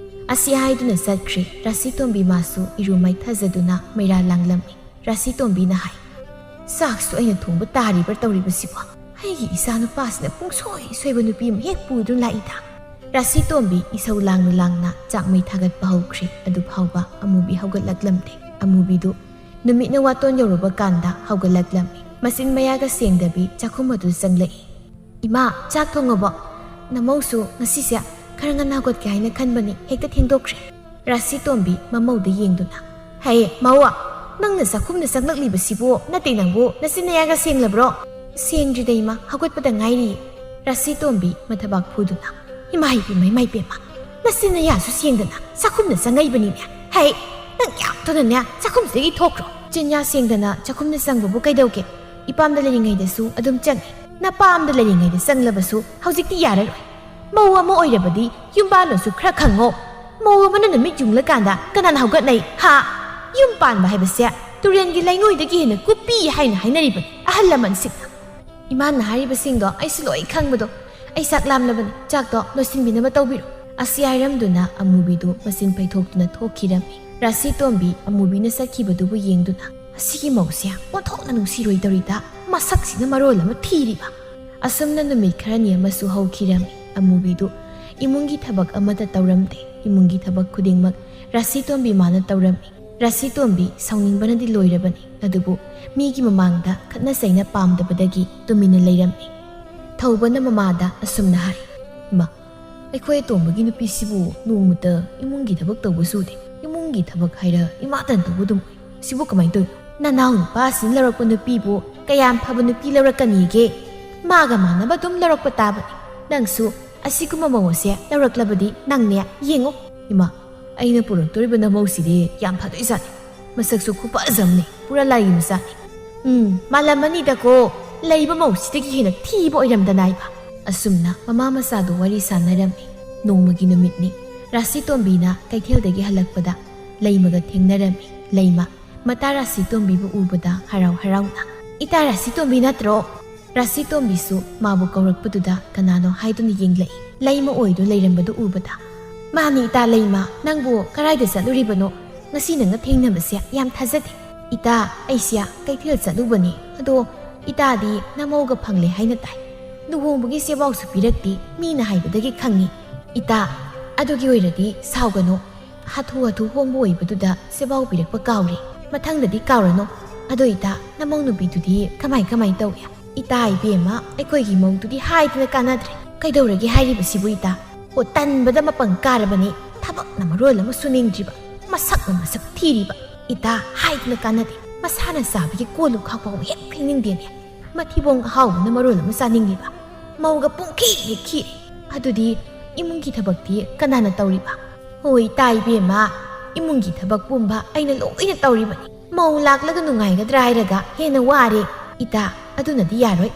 ꯑꯁꯤ ꯍꯥꯏꯗꯨꯅ ꯆꯠꯈ꯭ꯔꯦ꯫ ꯔꯥꯁꯤꯇꯣꯝꯕꯤ ꯃꯥꯁꯨ ꯏꯔꯨ ꯃꯥꯏꯊꯖꯗꯨꯅ ꯃꯩꯔꯥ ꯂꯥꯡꯂꯝꯃꯤ꯫ ꯔꯥꯁꯤꯇꯣꯝꯕꯤꯅ ꯍꯥꯏ, "ꯆꯥꯛꯁꯨ ꯑꯩꯅ ꯊꯣꯡꯕ ꯇꯥꯔꯤꯕ꯭ꯔꯥ ꯇꯧꯔꯤꯕꯁꯤꯕꯣ? ꯑꯩꯒꯤ ꯏꯆꯥ ꯅꯨꯄꯥꯁꯤꯅ ꯄꯨꯡꯁꯣꯏ ꯁꯣꯏꯕ ꯅꯨꯄꯤ ꯑꯃ ꯍꯦꯛ ꯄꯨꯗꯨꯅ ꯂꯥꯛꯏꯗ"꯫ ꯔꯥꯁꯤꯇꯣꯝꯕꯤ ꯏꯁꯧ ꯂꯥꯡꯅ ꯂꯥꯡꯅ ꯆꯥꯛ ꯃꯩ ꯊꯥꯒꯠꯄ ꯍꯧꯈ꯭ꯔꯦ꯫ ꯑꯗꯨ ꯐꯥꯎꯕ ꯑꯃꯨꯕꯤ ꯍꯧꯒꯠꯂꯛꯂꯝꯗꯦ꯫ ꯑꯃꯨꯕꯤꯗꯨ ꯅꯨꯃꯤꯠꯅ ꯋꯥꯇꯣꯟ ꯌꯧꯔꯨꯕ ꯀꯥꯟꯗ ꯍꯧꯒꯠꯂꯛꯂꯝꯃꯤ꯫ ꯃꯆꯤꯟ ꯃꯌꯥꯒ ꯁꯦꯡꯗꯕꯤ ꯆꯥꯛꯈꯨꯝ ꯑꯗꯨ ꯆꯪꯂꯛꯏ꯫ "ꯏꯃꯥ, ꯆꯥꯛ ꯊꯣꯡꯉꯕꯣ? ꯅꯃꯧꯁꯨ ꯉꯁꯤꯁꯦ ꯈꯔ ꯉꯟꯅ ꯍꯧꯒꯠꯀꯦ ꯍꯥꯏꯅ ꯈꯟꯕꯅꯤ, ꯍꯦꯛꯇ ꯊꯦꯡꯗꯣꯛꯈ꯭ꯔꯦ"꯫ ꯔꯥꯁꯤꯇꯣꯝꯕꯤ ꯃꯃꯧꯗ ꯌꯦꯡꯗꯨꯅ, "ꯍꯦ ꯃꯧ, ꯅꯪꯅ ꯆꯥꯛꯈꯨꯝꯗ ꯆꯪꯂꯛꯂꯤꯕꯁꯤꯕꯨ ꯅꯠꯇꯦ ꯅꯪꯕꯨ ꯅꯆꯤꯟ ꯅꯌꯥꯒ ꯁꯦꯡꯂꯕ꯭ꯔꯣ?" "ꯁꯦꯡꯗ꯭ꯔꯤꯗ ꯏꯃꯥ, ꯍꯧꯒꯠꯄꯗ ꯉꯥꯏꯔꯤꯌꯦ"꯫ ꯔꯥꯁꯤꯇꯣꯝꯕꯤ ꯃꯊꯕꯥꯛ ꯐꯨꯗꯨꯅ, "ꯏꯃꯥ ꯏꯄꯦꯝꯃ, ꯏꯃꯥ ꯏꯄꯦꯝꯃ, ꯅꯆꯤꯟ ꯅꯌꯥꯁꯨ ꯁꯦꯡꯗꯅ ꯆꯥꯛꯈꯨꯝꯗ ꯆꯪꯉꯛꯏꯕꯅꯤꯅꯦ꯫ ꯍꯦ, ꯅꯪ ꯌꯥꯝ ꯊꯨꯅꯅꯦ ꯆꯥꯛꯈꯨꯝꯁꯤꯗꯒꯤ ꯊꯣꯛꯈ꯭ꯔꯣ꯫ ꯆꯤꯟꯌꯥ ꯁꯦꯡꯗꯅ ꯆꯥꯛꯈꯨꯝꯗ ꯆꯪꯕꯕꯨ ꯀꯩꯗꯧꯒꯦ? ꯏꯄꯥꯝꯗ ꯂꯩꯔꯤꯉꯩꯗꯁꯨ ꯑꯗꯨꯝ ꯆꯪꯉꯤ"꯫ ꯅꯄꯥꯝꯗ ꯂꯩꯔꯤꯉꯩꯗ ꯆꯪꯂꯕꯁꯨ ꯍꯧꯖꯤꯛꯇꯤ ꯌꯥꯔꯔꯣꯏ꯫ ꯃꯧ ꯑꯃ ꯑꯣꯏꯔꯕꯗꯤ ꯌꯨꯝ ꯄꯥꯜꯂꯁꯨ ꯈꯔ ꯈꯪꯉꯣ꯫ ꯃꯧ ꯑꯃꯅ ꯅꯨꯃꯤꯠ ꯌꯨꯡꯂꯀꯥꯟꯗ ꯀꯅꯥꯅ ꯍꯧꯒꯠꯅꯩ? ꯍꯥ? ꯌꯨꯝ ꯄꯥꯟꯕ ꯍꯥꯏꯕꯁꯦ ꯇꯨꯔꯦꯟꯒꯤ ꯂꯩꯉꯣꯏꯗꯒꯤ ꯍꯦꯟꯅ ꯀꯨꯞꯄꯤ ꯍꯥꯏꯅ ꯍꯥꯏꯅꯔꯤꯕꯅꯤ ꯑꯍꯜ ꯂꯃꯟꯁꯤꯡꯅ꯫ ꯏꯃꯥꯅ ꯍꯥꯏꯔꯤꯕꯁꯤꯡꯗꯣ ꯑꯩꯁꯨ ꯂꯣꯏ ꯈꯪꯕꯗꯣ꯫ ꯑꯩ ꯆꯥꯛ ꯂꯥꯝꯂꯕꯅꯤ, ꯆꯥꯛꯇꯣ ꯂꯣꯏꯁꯤꯟꯕꯤꯅꯕ ꯇꯧꯕꯤꯔꯣ꯫ ꯑꯁꯤ ꯍꯥꯏꯔꯝꯗꯨꯅ ꯑꯃꯨꯕꯤꯗꯨ ꯃꯆꯤꯟ ꯄꯩꯊꯣꯛꯇꯨꯅ ꯊꯣꯛꯈꯤꯔꯝꯃꯤ꯫ ꯔꯥꯁꯤ ꯇꯣꯝꯕꯤ ꯑꯃꯨꯕꯤꯅ ꯆꯠꯈꯤꯕꯗꯨꯕꯨ ꯌꯦꯡꯗꯨꯅ, "ꯑꯁꯤꯒꯤ ꯃꯧꯁꯦ ꯑꯣꯟꯊꯣꯛꯅ ꯅꯨꯡꯁꯤꯔꯣꯏꯗꯧꯔꯤꯗ, ꯃꯁꯛꯁꯤꯅ ꯃꯔꯣꯜ ꯑꯃ ꯊꯤꯔꯤꯕ!" ꯑꯁꯨꯝꯅ ꯅꯨꯃꯤꯠ ꯈꯔꯅꯤ ꯑꯃꯁꯨ ꯍꯧꯈꯤꯔꯝꯃꯤ꯫ ꯑꯃꯨꯕꯤꯗꯨ ꯏꯃꯨꯡꯒꯤ ꯊꯕꯛ ꯑꯃꯠꯇ ꯇꯧꯔꯝꯗꯦ꯫ ꯏꯃꯨꯡꯒꯤ ꯊꯕꯛ ꯈꯨꯗꯤꯡꯃꯛ ꯔꯥꯁꯤ ꯇꯣꯝꯕꯤ ꯃꯥꯅ ꯇꯧꯔꯝꯃꯤ꯫ ꯔꯥꯁꯤ ꯇꯣꯝꯕꯤ ꯁꯥꯎꯅꯤꯡꯕꯅꯗꯤ ꯂꯣꯏꯔꯕꯅꯤ, ꯑꯗꯨꯕꯨ ꯃꯤꯒꯤ ꯃꯃꯥꯡꯗ ꯈꯠꯅ ꯆꯩꯅ ꯄꯥꯝꯗꯕꯗꯒꯤ ꯇꯨꯃꯤꯟꯅ ꯂꯩꯔꯝꯃꯤ꯫ ꯊꯧꯕꯅ ꯃꯃꯥꯗ ꯑꯁꯨꯝꯅ ꯍꯥꯏ, "ꯏꯃꯥ, ꯑꯩꯈꯣꯏ ꯑꯇꯣꯝꯕꯒꯤ ꯅꯨꯄꯤꯁꯤꯕꯨ ꯅꯣꯡꯃꯇ ꯏꯃꯨꯡꯒꯤ ꯊꯕꯛ ꯇꯧꯕꯁꯨ ꯎꯗꯦ꯫ ꯏꯃꯨꯡꯒꯤ ꯊꯕꯛ ꯍꯥꯏꯔ ꯏꯃꯥꯇꯟ ꯇꯧꯕ ꯑꯗꯨꯝ ꯑꯣꯏ꯫ ꯁꯤꯕꯨ ꯀꯃꯥꯏꯅ ꯇꯧꯔꯤꯅꯣ? ꯅꯅꯥꯎ ꯅꯨꯄꯥꯁꯤꯅ ꯂꯧꯔꯛꯄ ꯅꯨꯄꯤꯕꯨ ꯀꯌꯥꯝ ꯐꯕ ꯅꯨꯄꯤ ꯂꯧꯔꯛꯀꯅꯤꯒꯦ? ꯃꯥꯒ ꯃꯥꯟꯅꯕ ꯑꯗꯨꯝ ꯂꯧꯔꯛꯄ ꯇꯥꯕꯅꯤ꯫ ꯅꯪꯁꯨ ꯑꯁꯤꯒꯨꯝꯕ ꯃꯧ ꯑꯁꯦ ꯂꯧꯔꯛꯂꯕꯗꯤ ꯅꯪꯅꯦ ꯌꯦꯡꯉꯣ꯫" "ꯏꯃꯥ, ꯑꯩꯅ ꯄꯨꯔꯛꯇꯣꯔꯤꯕ ꯅꯃꯧꯁꯤꯗꯤ ꯌꯥꯝ ꯐꯗꯣꯏꯖꯥꯠꯅꯤ꯫ ꯃꯁꯛꯁꯨ ꯈꯨꯐꯖ ꯑꯃꯅꯤ, ꯄꯨꯔꯥ ꯂꯥꯏꯒꯤ ꯃꯆꯥꯅꯤ꯫" "ꯎꯝ, ꯃꯥꯜꯂꯝꯃꯅꯤꯗꯀꯣ, ꯂꯩꯕ ꯃꯧꯁꯤꯗꯒꯤ ꯍꯦꯟꯅ ꯊꯤꯕ ꯑꯣꯏꯔꯝꯗꯅꯥꯏꯕ꯫" ꯑꯁꯨꯝꯅ ꯃꯃꯥ ꯃꯆꯥꯗꯨ ꯋꯥꯔꯤ ꯁꯥꯟꯅꯔꯝꯃꯤ꯫ ꯅꯣꯡꯃꯒꯤ ꯅꯨꯃꯤꯠꯅꯤ꯫ ꯔꯥꯁꯤ ꯇꯣꯝꯕꯤꯅ ꯀꯩꯊꯦꯜꯗꯒꯤ ꯍꯜꯂꯛꯄꯗ ꯂꯩꯃꯒ ꯊꯦꯡꯅꯔꯝꯃꯤ꯫ ꯂꯩꯃ ꯃꯇꯥ ꯔꯥꯁꯤ ꯇꯣꯝꯕꯤꯕꯨ ꯎꯕꯗ ꯍꯔꯥꯎ ꯍꯔꯥꯎꯅ, "ꯏꯇꯥ ꯔꯥꯁꯤ ꯇꯣꯝꯕꯤ ꯅꯠꯇ꯭ꯔꯣ?" ꯔꯥꯁꯤ ꯇꯣꯝꯕꯤꯁꯨ ꯃꯥꯕꯨ ꯀꯧꯔꯛꯄꯗꯨꯗ ꯀꯅꯥꯅꯣ ꯍꯥꯏꯗꯨꯅ ꯌꯦꯡꯂꯛꯏ꯫ ꯂꯩꯃ ꯑꯣꯏꯗꯨ ꯂꯩꯔꯝꯕꯗꯨ ꯎꯕꯗ, "ꯃꯥꯅꯤ ꯏꯇꯥ ꯂꯩꯃ, ꯅꯪꯕꯨ ꯀꯔꯥꯏꯗ ꯆꯠꯂꯨꯔꯤꯕꯅꯣ? ꯉꯁꯤ ꯅꯪꯒ ꯊꯦꯡꯅꯕꯁꯦ ꯌꯥꯝ ꯊꯥꯖꯗꯦ꯫" "ꯏꯇꯥ, ꯑꯩꯁꯦ ꯀꯩꯊꯦꯜ ꯆꯠꯂꯨꯕꯅꯤ꯫ ꯑꯗꯣ ꯏꯇꯥꯗꯤ ꯅꯃꯧꯒ ꯐꯪꯂꯦ ꯍꯥꯏꯅ ꯇꯥꯏ꯫ ꯂꯨꯍꯣꯡꯕꯒꯤ ꯆꯦꯕꯥꯎꯁꯨ ꯄꯤꯔꯛꯇꯦ, ꯃꯤꯅ ꯍꯥꯏꯕꯗꯒꯤ ꯈꯪꯉꯤ꯫" "ꯏꯇꯥ, ꯑꯗꯨꯒꯤ ꯑꯣꯏꯔꯗꯤ ꯁꯥꯎꯒꯅꯨ꯫ ꯍꯥꯊꯨ ꯍꯥꯊꯨ ꯍꯣꯡꯕ ꯑꯣꯏꯕꯗꯨꯗ ꯆꯦꯕꯥꯎ ꯄꯤꯔꯛꯄ ꯀꯥꯎꯔꯦ꯫ ꯃꯊꯪꯗꯗꯤ ꯀꯥꯎꯔꯅꯨ꯫ ꯑꯗꯣ ꯏꯇꯥ, ꯅꯃꯧ ꯅꯨꯄꯤꯗꯨꯗꯤ ꯀꯃꯥꯏ ꯀꯃꯥꯏ ꯇꯧꯏ?" "ꯏꯇꯥ ꯏꯕꯦꯝꯃ, ꯑꯩꯈꯣꯏꯒꯤ ꯃꯧꯗꯨꯗꯤ ꯍꯥꯏꯗꯅ ꯀꯥꯟꯅꯗ꯭ꯔꯦ꯫ ꯀꯩꯗꯧꯔꯒꯦ ꯍꯥꯏꯔꯤꯕꯁꯤꯕꯨ ꯏꯇꯥ? ꯑꯣ, ꯇꯟꯕꯗ ꯃꯄꯪ ꯀꯥꯔꯕꯅꯤ꯫ ꯊꯕꯛꯅ ꯃꯔꯣꯜ ꯑꯃ ꯁꯨꯅꯤꯡꯗ꯭ꯔꯤꯕ, ꯃꯁꯛꯅ ꯃꯁꯛ ꯊꯤꯔꯤꯕ꯫ ꯏꯇꯥ, ꯍꯥꯏꯗꯅ ꯀꯥꯟꯅꯗꯦ꯫ ꯃꯁꯥꯅ ꯆꯥꯕꯒꯤ ꯀꯣꯜꯂꯨ ꯈꯥꯛꯄ ꯍꯦꯛ ꯐꯦꯡꯅꯤꯡꯗꯦꯅꯦ꯫ ꯃꯊꯤꯕꯣꯡ ꯑꯍꯥꯎꯕꯅ ꯃꯔꯣꯜ ꯑꯃ ꯆꯥꯅꯤꯡꯂꯤꯕ꯫ ꯃꯧꯒ ꯄꯨꯡꯈꯤ ꯍꯦꯛ ꯈꯤꯔꯦ꯫ ꯑꯗꯨꯗꯤ ꯏꯃꯨꯡꯒꯤ ꯊꯕꯛꯇꯤ ꯀꯅꯥꯅ ꯇꯧꯔꯤꯕ?" "ꯍꯣꯏ, ꯏꯇꯥ ꯏꯕꯦꯝꯃ, ꯏꯃꯨꯡꯒꯤ ꯊꯕꯛ ꯄꯨꯝꯕ ꯑꯩꯅ ꯂꯣꯏꯅ ꯇꯧꯔꯤꯕꯅꯤ꯫ ꯃꯧ ꯂꯥꯛꯂꯒ ꯅꯨꯡꯉꯥꯏꯒꯗ꯭ꯔꯥ ꯍꯥꯏꯔꯒ ꯍꯦꯟꯅ ꯋꯥꯔꯦ꯫ ꯏꯇꯥ, ꯑꯗꯨꯅꯗꯤ ꯌꯥꯔꯣꯏ꯫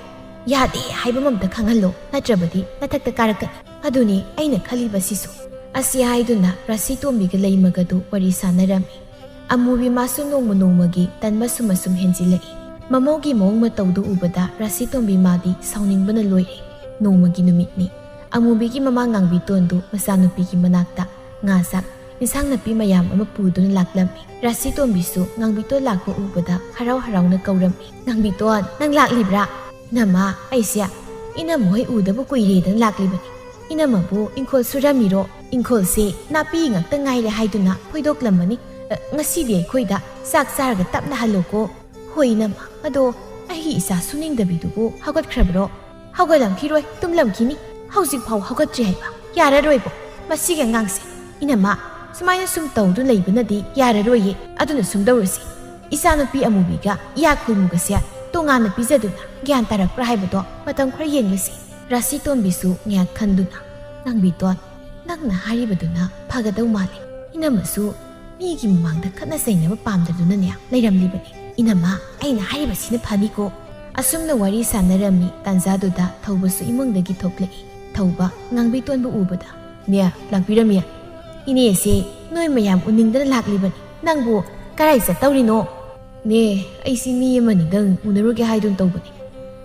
"ꯌꯥꯗꯦ ꯍꯥꯏꯕ ꯑꯃꯝꯇ ꯈꯪꯍꯜꯂꯣ, ꯅꯠꯇ꯭ꯔꯕꯗꯤ ꯅꯊꯛꯇ ꯀꯥꯔꯛꯀꯅꯤ꯫ ꯑꯗꯨꯅꯤ ꯑꯩꯅ ꯈꯜꯂꯤꯕꯁꯤꯁꯨ"꯫ ꯑꯁꯤ ꯍꯥꯏꯗꯨꯅ ꯔꯥꯁꯤꯇꯣꯝꯕꯤꯒ ꯂꯩꯃꯒꯗꯨ ꯋꯥꯔꯤ ꯁꯥꯟꯅꯔꯝꯃꯤ꯫ ꯑꯃꯨꯕꯤ ꯃꯥꯁꯨ ꯅꯣꯡꯃ ꯅꯣꯡꯃꯒꯤ ꯇꯟꯕ ꯁꯨꯝ ꯑꯁꯨꯝ ꯍꯦꯟꯖꯤꯜꯂꯛꯏ꯫ ꯃꯃꯧꯒꯤ ꯃꯑꯣꯡ ꯃꯇꯧꯗꯨ ꯎꯕꯗ ꯔꯥꯁꯤꯇꯣꯝꯕꯤ ꯃꯥꯗꯤ ꯁꯥꯎꯅꯤꯡꯕꯅ ꯂꯣꯏꯔꯦ꯫ ꯅꯣꯡꯃꯒꯤ ꯅꯨꯃꯤꯠꯅꯤ꯫ ꯑꯃꯨꯕꯤꯒꯤ ꯃꯃꯥ ꯉꯥꯡꯕꯤꯇꯣꯟꯗꯨ ꯃꯆꯥꯅꯨꯄꯤꯒꯤ ꯃꯅꯥꯛꯇ ꯉꯥ ꯆꯥꯛ, ꯏꯟꯁꯥꯡ ꯅꯥꯄꯤ ꯃꯌꯥꯝ ꯑꯃ ꯄꯨꯗꯨꯅ ꯂꯥꯛꯂꯝꯃꯤ꯫ ꯔꯥꯁꯤꯇꯣꯝꯕꯤꯁꯨ ꯉꯥꯡꯕꯤꯇꯣꯟ ꯂꯥꯛꯄ ꯎꯕꯗ ꯍꯔꯥꯎ ꯍꯔꯥꯎꯅ ꯀꯧꯔꯝꯃꯤ, "ꯉꯥꯡꯕꯤꯇꯣꯟ, ꯅꯪ ꯂꯥꯛꯂꯤꯕ꯭ꯔꯥ?" "ꯏꯅꯝꯃ, ꯑꯩꯁꯦ ꯏꯅꯝꯃ ꯍꯣꯏ ꯎꯗꯕ ꯀꯨꯏꯔꯦꯗꯅ ꯂꯥꯛꯂꯤꯕꯅꯤ꯫ ꯏꯅꯝꯃꯕꯨ ꯏꯪꯈꯣꯜ ꯁꯨꯔꯝꯃꯤꯔꯣ? ꯏꯪꯈꯣꯜꯁꯦ ꯅꯥꯄꯤ ꯉꯥꯛꯇ ꯉꯥꯏꯔꯦ ꯍꯥꯏꯗꯨꯅ ꯐꯣꯏꯗꯣꯛꯂꯝꯕꯅꯤ꯫ ꯑ, ꯉꯁꯤꯗꯤ ꯑꯩꯈꯣꯏꯗ ꯆꯥꯛ ꯆꯥꯔꯒ ꯇꯞꯅ ꯍꯜꯂꯣꯀꯣ"꯫ "ꯍꯣꯏ ꯏꯅꯝꯃ, ꯑꯗꯣ ꯑꯩꯒꯤ ꯏꯆꯥ ꯁꯨꯅꯤꯡꯗꯕꯤꯗꯨꯕꯨ ꯍꯧꯒꯠꯈ꯭ꯔꯕ꯭ꯔꯣ?" "ꯍꯧꯒꯠꯂꯝꯈꯤꯔꯣꯏ, ꯇꯨꯝꯂꯝꯈꯤꯅꯤ꯫ ꯍꯧꯖꯤꯛ ꯐꯥꯎ ꯍꯧꯒꯠꯇ꯭ꯔꯤ ꯍꯥꯏꯕ? ꯌꯥꯔꯔꯣꯏꯕꯣ, ꯃꯁꯤꯒꯤ ꯑꯉꯥꯡꯁꯦ꯫ ꯏꯅꯝꯃ, ꯁꯨꯃꯥꯏꯅ ꯁꯨꯝ ꯇꯧꯗꯨꯅ ꯂꯩꯕꯅꯗꯤ ꯌꯥꯔꯔꯣꯏꯌꯦ꯫ ꯑꯗꯨꯅ ꯁꯨꯝ ꯇꯧꯔꯁꯤ, ꯏꯆꯥꯅꯨꯄꯤ ꯑꯃꯨꯕꯤꯒ ꯏꯌꯥ ꯈꯨꯜꯃꯨꯒꯁꯦ ꯇꯣꯉꯥꯟꯅ ꯄꯤꯖꯗꯨꯅ ꯒ꯭ꯌꯥꯟ ꯇꯥꯔꯛꯄ꯭ꯔꯥ ꯍꯥꯏꯕꯗꯣ ꯃꯇꯝ ꯈꯔ ꯌꯦꯡꯂꯁꯤ"꯫ ꯔꯥꯁꯤꯇꯣꯝꯕꯤꯁꯨ ꯉꯥꯏꯍꯥꯛ ꯈꯟꯗꯨꯅ, "ꯉꯥꯡꯕꯤꯇꯣꯟ, ꯅꯪꯅ ꯍꯥꯏꯔꯤꯕꯗꯨꯅ ꯐꯒꯗꯧ ꯃꯥꯜꯂꯤ꯫ ꯏꯅꯝꯃꯁꯨ ꯃꯤꯒꯤ ꯃꯃꯥꯡꯗ ꯈꯠꯅ ꯆꯩꯅꯕ ꯄꯥꯝꯗꯗꯨꯅꯅꯦ ꯂꯩꯔꯝꯂꯤꯕꯅꯤ꯫ ꯏꯅꯝꯃ, ꯑꯩꯅ ꯍꯥꯏꯔꯤꯕꯁꯤꯅ ꯐꯅꯤꯀꯣ"꯫ ꯑꯁꯨꯝꯅ ꯋꯥꯔꯤ ꯁꯥꯟꯅꯔꯝꯃꯤ ꯇꯥꯟꯖꯥꯗꯨꯗ ꯊꯧꯕꯁꯨ ꯏꯃꯨꯡꯗꯒꯤ ꯊꯣꯛꯂꯛꯏ꯫ ꯊꯧꯕ ꯉꯥꯡꯕꯤꯇꯣꯟꯕꯨ ꯎꯕꯗ, "ꯅꯦ, ꯂꯥꯛꯄꯤꯔꯝꯃꯤ꯫ ꯏꯅꯦꯁꯦ ꯅꯣꯏ ꯃꯌꯥꯝ ꯎꯅꯤꯡꯗꯅ ꯂꯥꯛꯂꯤꯕꯅꯤ꯫ ꯅꯪꯕꯨ ꯀꯔꯥꯏ ꯆꯠꯇꯧꯔꯤꯅꯣ?" "ꯅꯦ, ꯑꯩꯁꯤ ꯃꯤ ꯑꯃꯅꯤꯗꯪ ꯎꯅꯔꯨꯒꯦ ꯍꯥꯏꯗꯨꯅ ꯇꯧꯕꯅꯤ꯫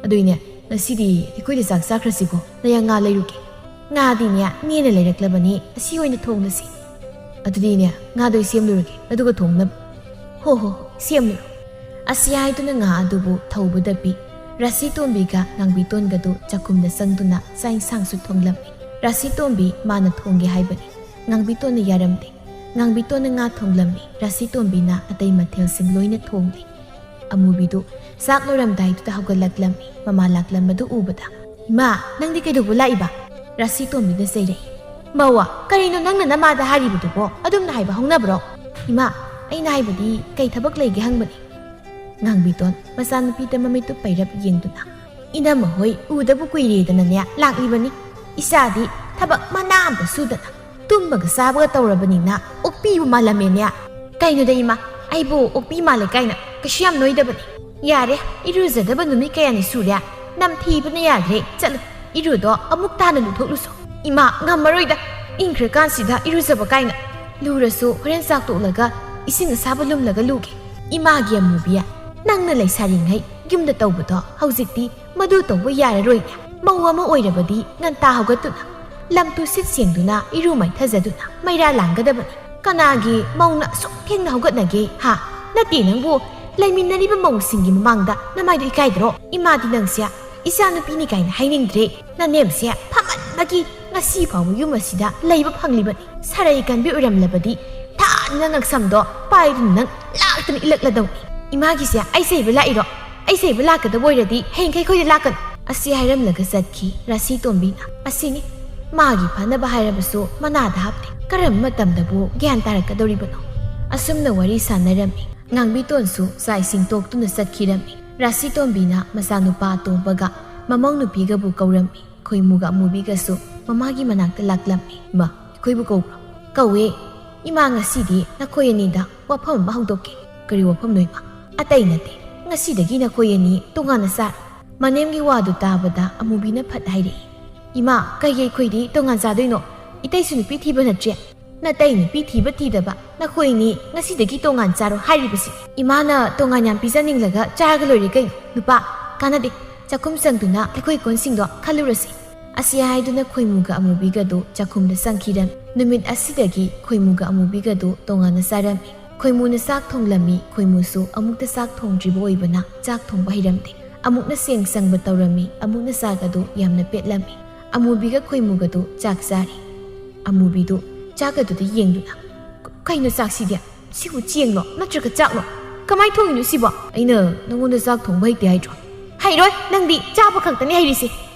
ꯑꯗꯨꯏꯅꯦ, ꯉꯁꯤꯗꯤ ꯑꯩꯈꯣꯏꯗ ꯆꯥꯛ ꯆꯥꯈ꯭ꯔꯁꯤꯀꯣ꯫ ꯅꯌꯥ ꯉꯥ ꯂꯩꯔꯨꯒꯦ꯫ ꯉꯥꯗꯤꯅꯦ, ꯅꯦꯅ ꯂꯩꯔꯛꯂꯕꯅꯤ, ꯑꯁꯤ ꯑꯣꯏꯅ ꯊꯣꯡꯂꯁꯤ꯫ ꯑꯗꯨꯗꯤꯅꯦ, ꯉꯥꯗꯣ ꯑꯩ ꯁꯦꯝꯂꯨꯔꯒꯦ, ꯑꯗꯨꯒ ꯊꯣꯡꯅꯕ"꯫ "ꯍꯣ ꯍꯣ ꯍꯣ, ꯁꯦꯝꯂꯨꯔꯣ"꯫ ꯑꯁꯤ ꯍꯥꯏꯗꯨꯅ ꯉꯥ ꯑꯗꯨꯕꯨ ꯊꯧꯕꯗ ꯄꯤ꯫ ꯔꯥꯁꯤꯇꯣꯝꯕꯤꯒ ꯉꯥꯡꯕꯤꯇꯣꯟꯒꯗꯨ ꯆꯥꯛꯈꯨꯝꯗ ꯆꯪꯗꯨꯅ ꯆꯥꯛ ꯏꯟꯁꯥꯡꯁꯨ ꯊꯣꯡꯂꯝꯃꯤ꯫ ꯔꯥꯁꯤꯇꯣꯝꯕꯤ ꯃꯥꯅ ꯊꯣꯡꯒꯦ ꯍꯥꯏꯕꯅꯤ꯫ ꯉꯥꯡꯕꯤꯇꯣꯟꯅ ꯌꯥꯔꯝꯗꯦ꯫ ꯉꯥꯡꯕꯤꯇꯣꯟꯅ ꯉꯥ ꯊꯣꯡꯂꯝꯃꯤ꯫ ꯔꯥꯁꯤꯇꯣꯝꯕꯤꯅ ꯑꯇꯩ ꯃꯊꯦꯜꯁꯤꯡ ꯂꯣꯏꯅ ꯊꯣꯡꯂꯤ꯫ ꯑꯃꯨꯕꯤꯗꯨ ꯆꯥꯛ ꯂꯣꯏꯔꯝꯗꯥꯏꯗꯨꯗ ꯍꯧꯒꯠꯂꯛꯂꯝꯃꯤ꯫ ꯃꯃꯥ ꯂꯥꯛꯂꯝꯕꯗꯨ ꯎꯕꯗ, "ꯏꯃꯥ, ꯅꯪꯗꯤ ꯀꯩꯗꯧꯕ ꯂꯥꯛꯏꯕ?" ꯔꯥꯁꯤꯇꯣꯝꯕꯤꯅ ꯆꯩꯔꯛꯏ꯫ "ꯃꯧꯋꯥ, ꯀꯔꯤꯅꯣ ꯅꯪꯅ ꯅꯃꯥꯗ ꯍꯥꯏꯔꯤꯕꯗꯨꯕꯣ? ꯑꯗꯨꯝꯅ ꯍꯥꯏꯕ ꯍꯧꯅꯕ꯭ꯔꯣ?" "ꯏꯃꯥ, ꯑꯩꯅ ꯍꯥꯏꯕꯗꯤ ꯀꯩ ꯊꯕꯛ ꯂꯩꯒꯦ ꯍꯪꯕꯅꯤ"꯫ ꯉꯥꯡꯕꯤꯇꯣꯟ ꯃꯆꯥꯅꯨꯄꯤꯗ ꯃꯃꯤꯠꯇꯨ ꯄꯩꯔꯞ ꯌꯦꯡꯗꯨꯅ, "ꯏꯅꯝꯃ ꯍꯣꯏ ꯎꯗꯕ ꯀꯨꯏꯔꯦꯗꯅꯅꯦ ꯂꯥꯛꯂꯤꯕꯅꯤ꯫ ꯏꯆꯥꯗꯤ ꯊꯕꯛ ꯃꯅꯥ ꯑꯝꯇ ꯁꯨꯗꯅ ꯇꯨꯝꯕꯒ ꯆꯥꯕꯒ ꯇꯧꯔꯕꯅꯤꯅ ꯑꯣꯛꯄꯤꯕꯨ ꯃꯥꯜꯂꯝꯃꯦꯅꯦ꯫ ꯀꯩꯅꯣꯗ ꯏꯃꯥ, ꯑꯩꯕꯨ ꯑꯣꯛꯄꯤ ꯃꯥꯜꯂꯦ ꯀꯥꯏꯅ ꯀꯩꯁꯨ ꯌꯥꯝ ꯅꯣꯏꯗꯕꯅꯤ꯫ ꯌꯥꯔꯦ, ꯏꯔꯨꯖꯗꯕ ꯅꯨꯃꯤꯠ ꯀꯌꯥꯅꯤ ꯁꯨꯔꯦ꯫ "ꯅꯝꯊꯤꯕꯅ ꯌꯥꯗ꯭ꯔꯦ, ꯆꯠꯂꯨ, ꯏꯔꯨꯗꯣ ꯑꯃꯨꯛ ꯇꯥꯅ ꯂꯨꯊꯣꯛꯂꯨꯁꯣ꯫" "ꯏꯃꯥ, ꯉꯝꯃꯔꯣꯏꯗ, ꯏꯪꯈ꯭ꯔꯀꯥꯟꯁꯤꯗ ꯏꯔꯨꯖꯕ ꯀꯥꯏꯅ꯫ ꯂꯨꯔꯁꯨ ꯍꯣꯔꯦꯟ ꯆꯥꯛ ꯇꯣꯛꯂꯒ ꯏꯁꯤꯡ ꯑꯁꯥꯕ ꯂꯨꯝꯂꯒ ꯂꯨꯒꯦ꯫" "ꯏꯃꯥꯒꯤ ꯑꯃꯨꯕꯤ, ꯅꯪꯅ ꯂꯩꯁꯥꯔꯤꯉꯩ ꯌꯨꯝꯗ ꯇꯧꯕꯗꯣ ꯍꯧꯖꯤꯛꯇꯤ ꯃꯗꯨ ꯇꯧꯕ ꯌꯥꯔꯔꯣꯏꯅꯦ꯫ ꯃꯧ ꯑꯃ ꯑꯣꯏꯔꯕꯗꯤ ꯉꯟꯇꯥ ꯍꯧꯒꯠꯇꯨꯅ, ꯂꯝ ꯇꯨ ꯁꯤꯠ ꯁꯦꯡꯗꯨꯅ, ꯏꯔꯨ ꯃꯥꯏꯊꯖꯗꯨꯅ ꯃꯩꯔꯥ ꯂꯥꯡꯒꯗꯕꯅꯤ꯫ ꯀꯅꯥꯒꯤ ꯃꯧꯅ ꯑꯁꯨꯛ ꯊꯦꯡꯅ ꯍꯧꯒꯠꯅꯒꯦ, ꯍꯥ? ꯅꯠꯇꯦ ꯅꯪꯕꯨ, ꯂꯩꯃꯤꯟꯅꯔꯤꯕ ꯃꯧꯁꯤꯡꯒꯤ ꯃꯃꯥꯡꯗ ꯅꯃꯥꯏꯗꯣ ꯏꯀꯥꯏꯗ꯭ꯔꯣ? ꯏꯃꯥꯗꯤ ꯅꯪꯁꯦ ꯏꯆꯥꯅꯨꯄꯤꯅꯤ ꯀꯥꯏꯅ ꯍꯥꯏꯅꯤꯡꯗ꯭ꯔꯦ꯫ ꯅꯅꯦꯝꯁꯦ ꯐꯃꯟꯕꯒꯤ ꯉꯁꯤ ꯐꯥꯎꯕ ꯌꯨꯝ ꯑꯁꯤꯗ ꯂꯩꯕ ꯐꯪꯂꯤꯕꯅꯤ꯫ ꯁꯔꯩ ꯀꯟꯕꯤ ꯑꯣꯏꯔꯝꯂꯕꯗꯤ ꯊꯥꯗꯨꯅ ꯉꯛꯁꯝꯗꯣ ꯄꯥꯏꯗꯨꯅ ꯅꯪ ꯂꯥꯛꯇꯅ ꯏꯜꯂꯛꯂꯗꯧꯅꯤ꯫ ꯏꯃꯥꯒꯤꯁꯦ ꯑꯩ ꯆꯩꯕ ꯂꯥꯛꯏꯔꯣ? ꯑꯩ ꯆꯩꯕ ꯂꯥꯛꯀꯗꯕ ꯑꯣꯏꯔꯗꯤ ꯍꯌꯦꯡꯈꯩ ꯑꯩꯈꯣꯏꯗ ꯂꯥꯛꯀꯅꯨ꯫" ꯑꯁꯤ ꯍꯥꯏꯔꯝꯂꯒ ꯆꯠꯈꯤ ꯔꯥꯁꯤ ꯇꯣꯝꯕꯤꯅ꯫ ꯑꯁꯤꯅꯤ, ꯃꯥꯒꯤ ꯐꯅꯕ ꯍꯥꯏꯔꯕꯁꯨ ꯃꯅꯥꯗ ꯍꯥꯞꯇꯦ꯫ ꯀꯔꯝꯕ ꯃꯇꯝꯗꯕꯨ ꯒ꯭ꯌꯥꯟ ꯇꯥꯔꯛꯀꯗꯧꯔꯤꯕꯅꯣ? ꯑꯁꯨꯝꯅ ꯋꯥꯔꯤ ꯁꯥꯟꯅꯔꯝꯃꯤ꯫ ꯉꯥꯡꯕꯤꯇꯣꯟꯁꯨ ꯆꯥꯛ ꯏꯁꯤꯡ ꯇꯣꯛꯇꯨꯅ ꯆꯠꯈꯤꯔꯝꯃꯤ꯫ ꯔꯥꯁꯤ ꯇꯣꯝꯕꯤꯅ ꯃꯆꯥꯅꯨꯄꯥ ꯑꯇꯣꯝꯕꯒ ꯃꯃꯧ ꯅꯨꯄꯤꯒꯕꯨ ꯀꯧꯔꯝꯃꯤ꯫ ꯈꯣꯏꯃꯨꯒ ꯑꯃꯨꯕꯤꯒꯁꯨ ꯃꯃꯥꯒꯤ ꯃꯅꯥꯛꯇ ꯂꯥꯛꯂꯝꯃꯤ꯫ "ꯏꯃꯥ, ꯑꯩꯈꯣꯏꯕꯨ ꯀꯧꯕ꯭ꯔꯣ?" "ꯀꯧꯋꯦ꯫ ꯏꯃꯥ, ꯉꯁꯤꯗꯤ ꯅꯈꯣꯏ ꯑꯅꯤꯗ ꯋꯥꯐꯝ ꯑꯃ ꯍꯧꯗꯣꯛꯀꯦ꯫" "ꯀꯔꯤ ꯋꯥꯐꯝꯅꯣ ꯏꯃꯥ?" "ꯑꯇꯩ ꯅꯠꯇꯦ, ꯉꯁꯤꯗꯒꯤ ꯅꯈꯣꯏ ꯑꯅꯤ ꯇꯣꯉꯥꯟꯅ ꯆꯥꯔꯣ꯫" ꯃꯅꯦꯝꯒꯤ ꯋꯥꯗꯨ ꯇꯥꯕꯗ ꯑꯃꯨꯕꯤꯅ ꯐꯠ ꯍꯥꯏꯔꯛꯏ, "ꯏꯃꯥ, ꯀꯩꯒꯤ ꯑꯩꯈꯣꯏꯗꯤ ꯇꯣꯉꯥꯟ ꯆꯥꯗꯣꯏꯅꯣ? ꯏꯇꯩꯁꯨ ꯅꯨꯄꯤ ꯊꯤꯕ ꯅꯠꯇ꯭ꯔꯦ?" "ꯅꯇꯩ ꯅꯨꯄꯤ ꯊꯤꯕ ꯊꯤꯗꯕ, ꯅꯈꯣꯏꯅꯤ ꯉꯁꯤꯗꯒꯤ ꯇꯣꯉꯥꯟ ꯆꯥꯔꯣ ꯍꯥꯏꯔꯤꯕꯁꯤ꯫ ꯏꯃꯥꯅ ꯇꯣꯉꯥꯟ ꯌꯥꯝ ꯄꯤꯖꯅꯤꯡꯂꯒ ꯆꯥꯔꯒ ꯂꯣꯏꯔꯦ ꯀꯩꯅꯣ꯫ ꯅꯨꯄꯥ, ꯀꯥꯟꯅꯗꯦ, ꯆꯥꯛꯈꯨꯝ ꯆꯪꯗꯨꯅ ꯑꯩꯈꯣꯏ ꯀꯣꯟꯁꯤꯡꯗꯣ ꯈꯜꯂꯨꯔꯁꯤ꯫" ꯑꯁꯤ ꯍꯥꯏꯗꯨꯅ ꯈꯣꯏꯃꯨꯒ ꯑꯃꯨꯕꯤꯒꯗꯨ ꯆꯥꯛꯈꯨꯝꯗ ꯆꯪꯈꯤꯔꯝꯃꯤ꯫ ꯅꯨꯃꯤꯠ ꯑꯁꯤꯗꯒꯤ ꯈꯣꯏꯃꯨꯒ ꯑꯃꯨꯕꯤꯒꯗꯨ ꯇꯣꯉꯥꯟꯅ ꯆꯥꯔꯝꯃꯤ꯫ ꯈꯣꯏꯃꯨꯅ ꯆꯥꯛ ꯊꯣꯡꯂꯝꯃꯤ, ꯈꯣꯏꯃꯨꯁꯨ ꯑꯃꯨꯛꯇ ꯆꯥꯛ ꯊꯣꯡꯗ꯭ꯔꯤꯕ ꯑꯣꯏꯕꯅ ꯆꯥꯛ ꯊꯣꯡꯕ ꯍꯩꯔꯝꯗꯦ꯫ ꯑꯃꯨꯛꯅ ꯆꯦꯡ ꯆꯪꯕ ꯇꯧꯔꯝꯃꯤ, ꯑꯃꯨꯛꯅ ꯆꯥꯛ ꯑꯗꯨ ꯌꯥꯝꯅ ꯄꯦꯠꯂꯝꯃꯤ꯫ ꯑꯃꯨꯕꯤꯒ ꯈꯣꯏꯃꯨꯒꯗꯨ ꯆꯥꯛ ꯆꯥꯔꯤ꯫ ꯑꯃꯨꯕꯤꯗꯨ ꯆꯥꯛ ꯑꯗꯨꯗ ꯌꯦꯡꯗꯨꯅ, "ꯀ-, ꯀꯩꯅꯣ ꯆꯥꯛꯁꯤꯗꯤ? ꯁꯤꯕꯨ ꯆꯦꯡꯂꯣ ꯅꯠꯇ꯭ꯔꯒ ꯆꯥꯛꯂꯣ? ꯀꯃꯥꯏ ꯊꯣꯡꯉꯤꯅꯣ ꯁꯤꯕꯣ?" "ꯑꯩꯅ ꯅꯉꯣꯟꯗ ꯆꯥꯛ ꯊꯣꯡꯕ ꯍꯩꯇꯦ ꯍꯥꯏꯗ꯭ꯔꯣ?" "ꯍꯩꯔꯣꯏ, ꯅꯪꯗꯤ ꯆꯥꯕ ꯈꯛꯇꯅꯤ ꯍꯩꯔꯤꯁꯦ꯫"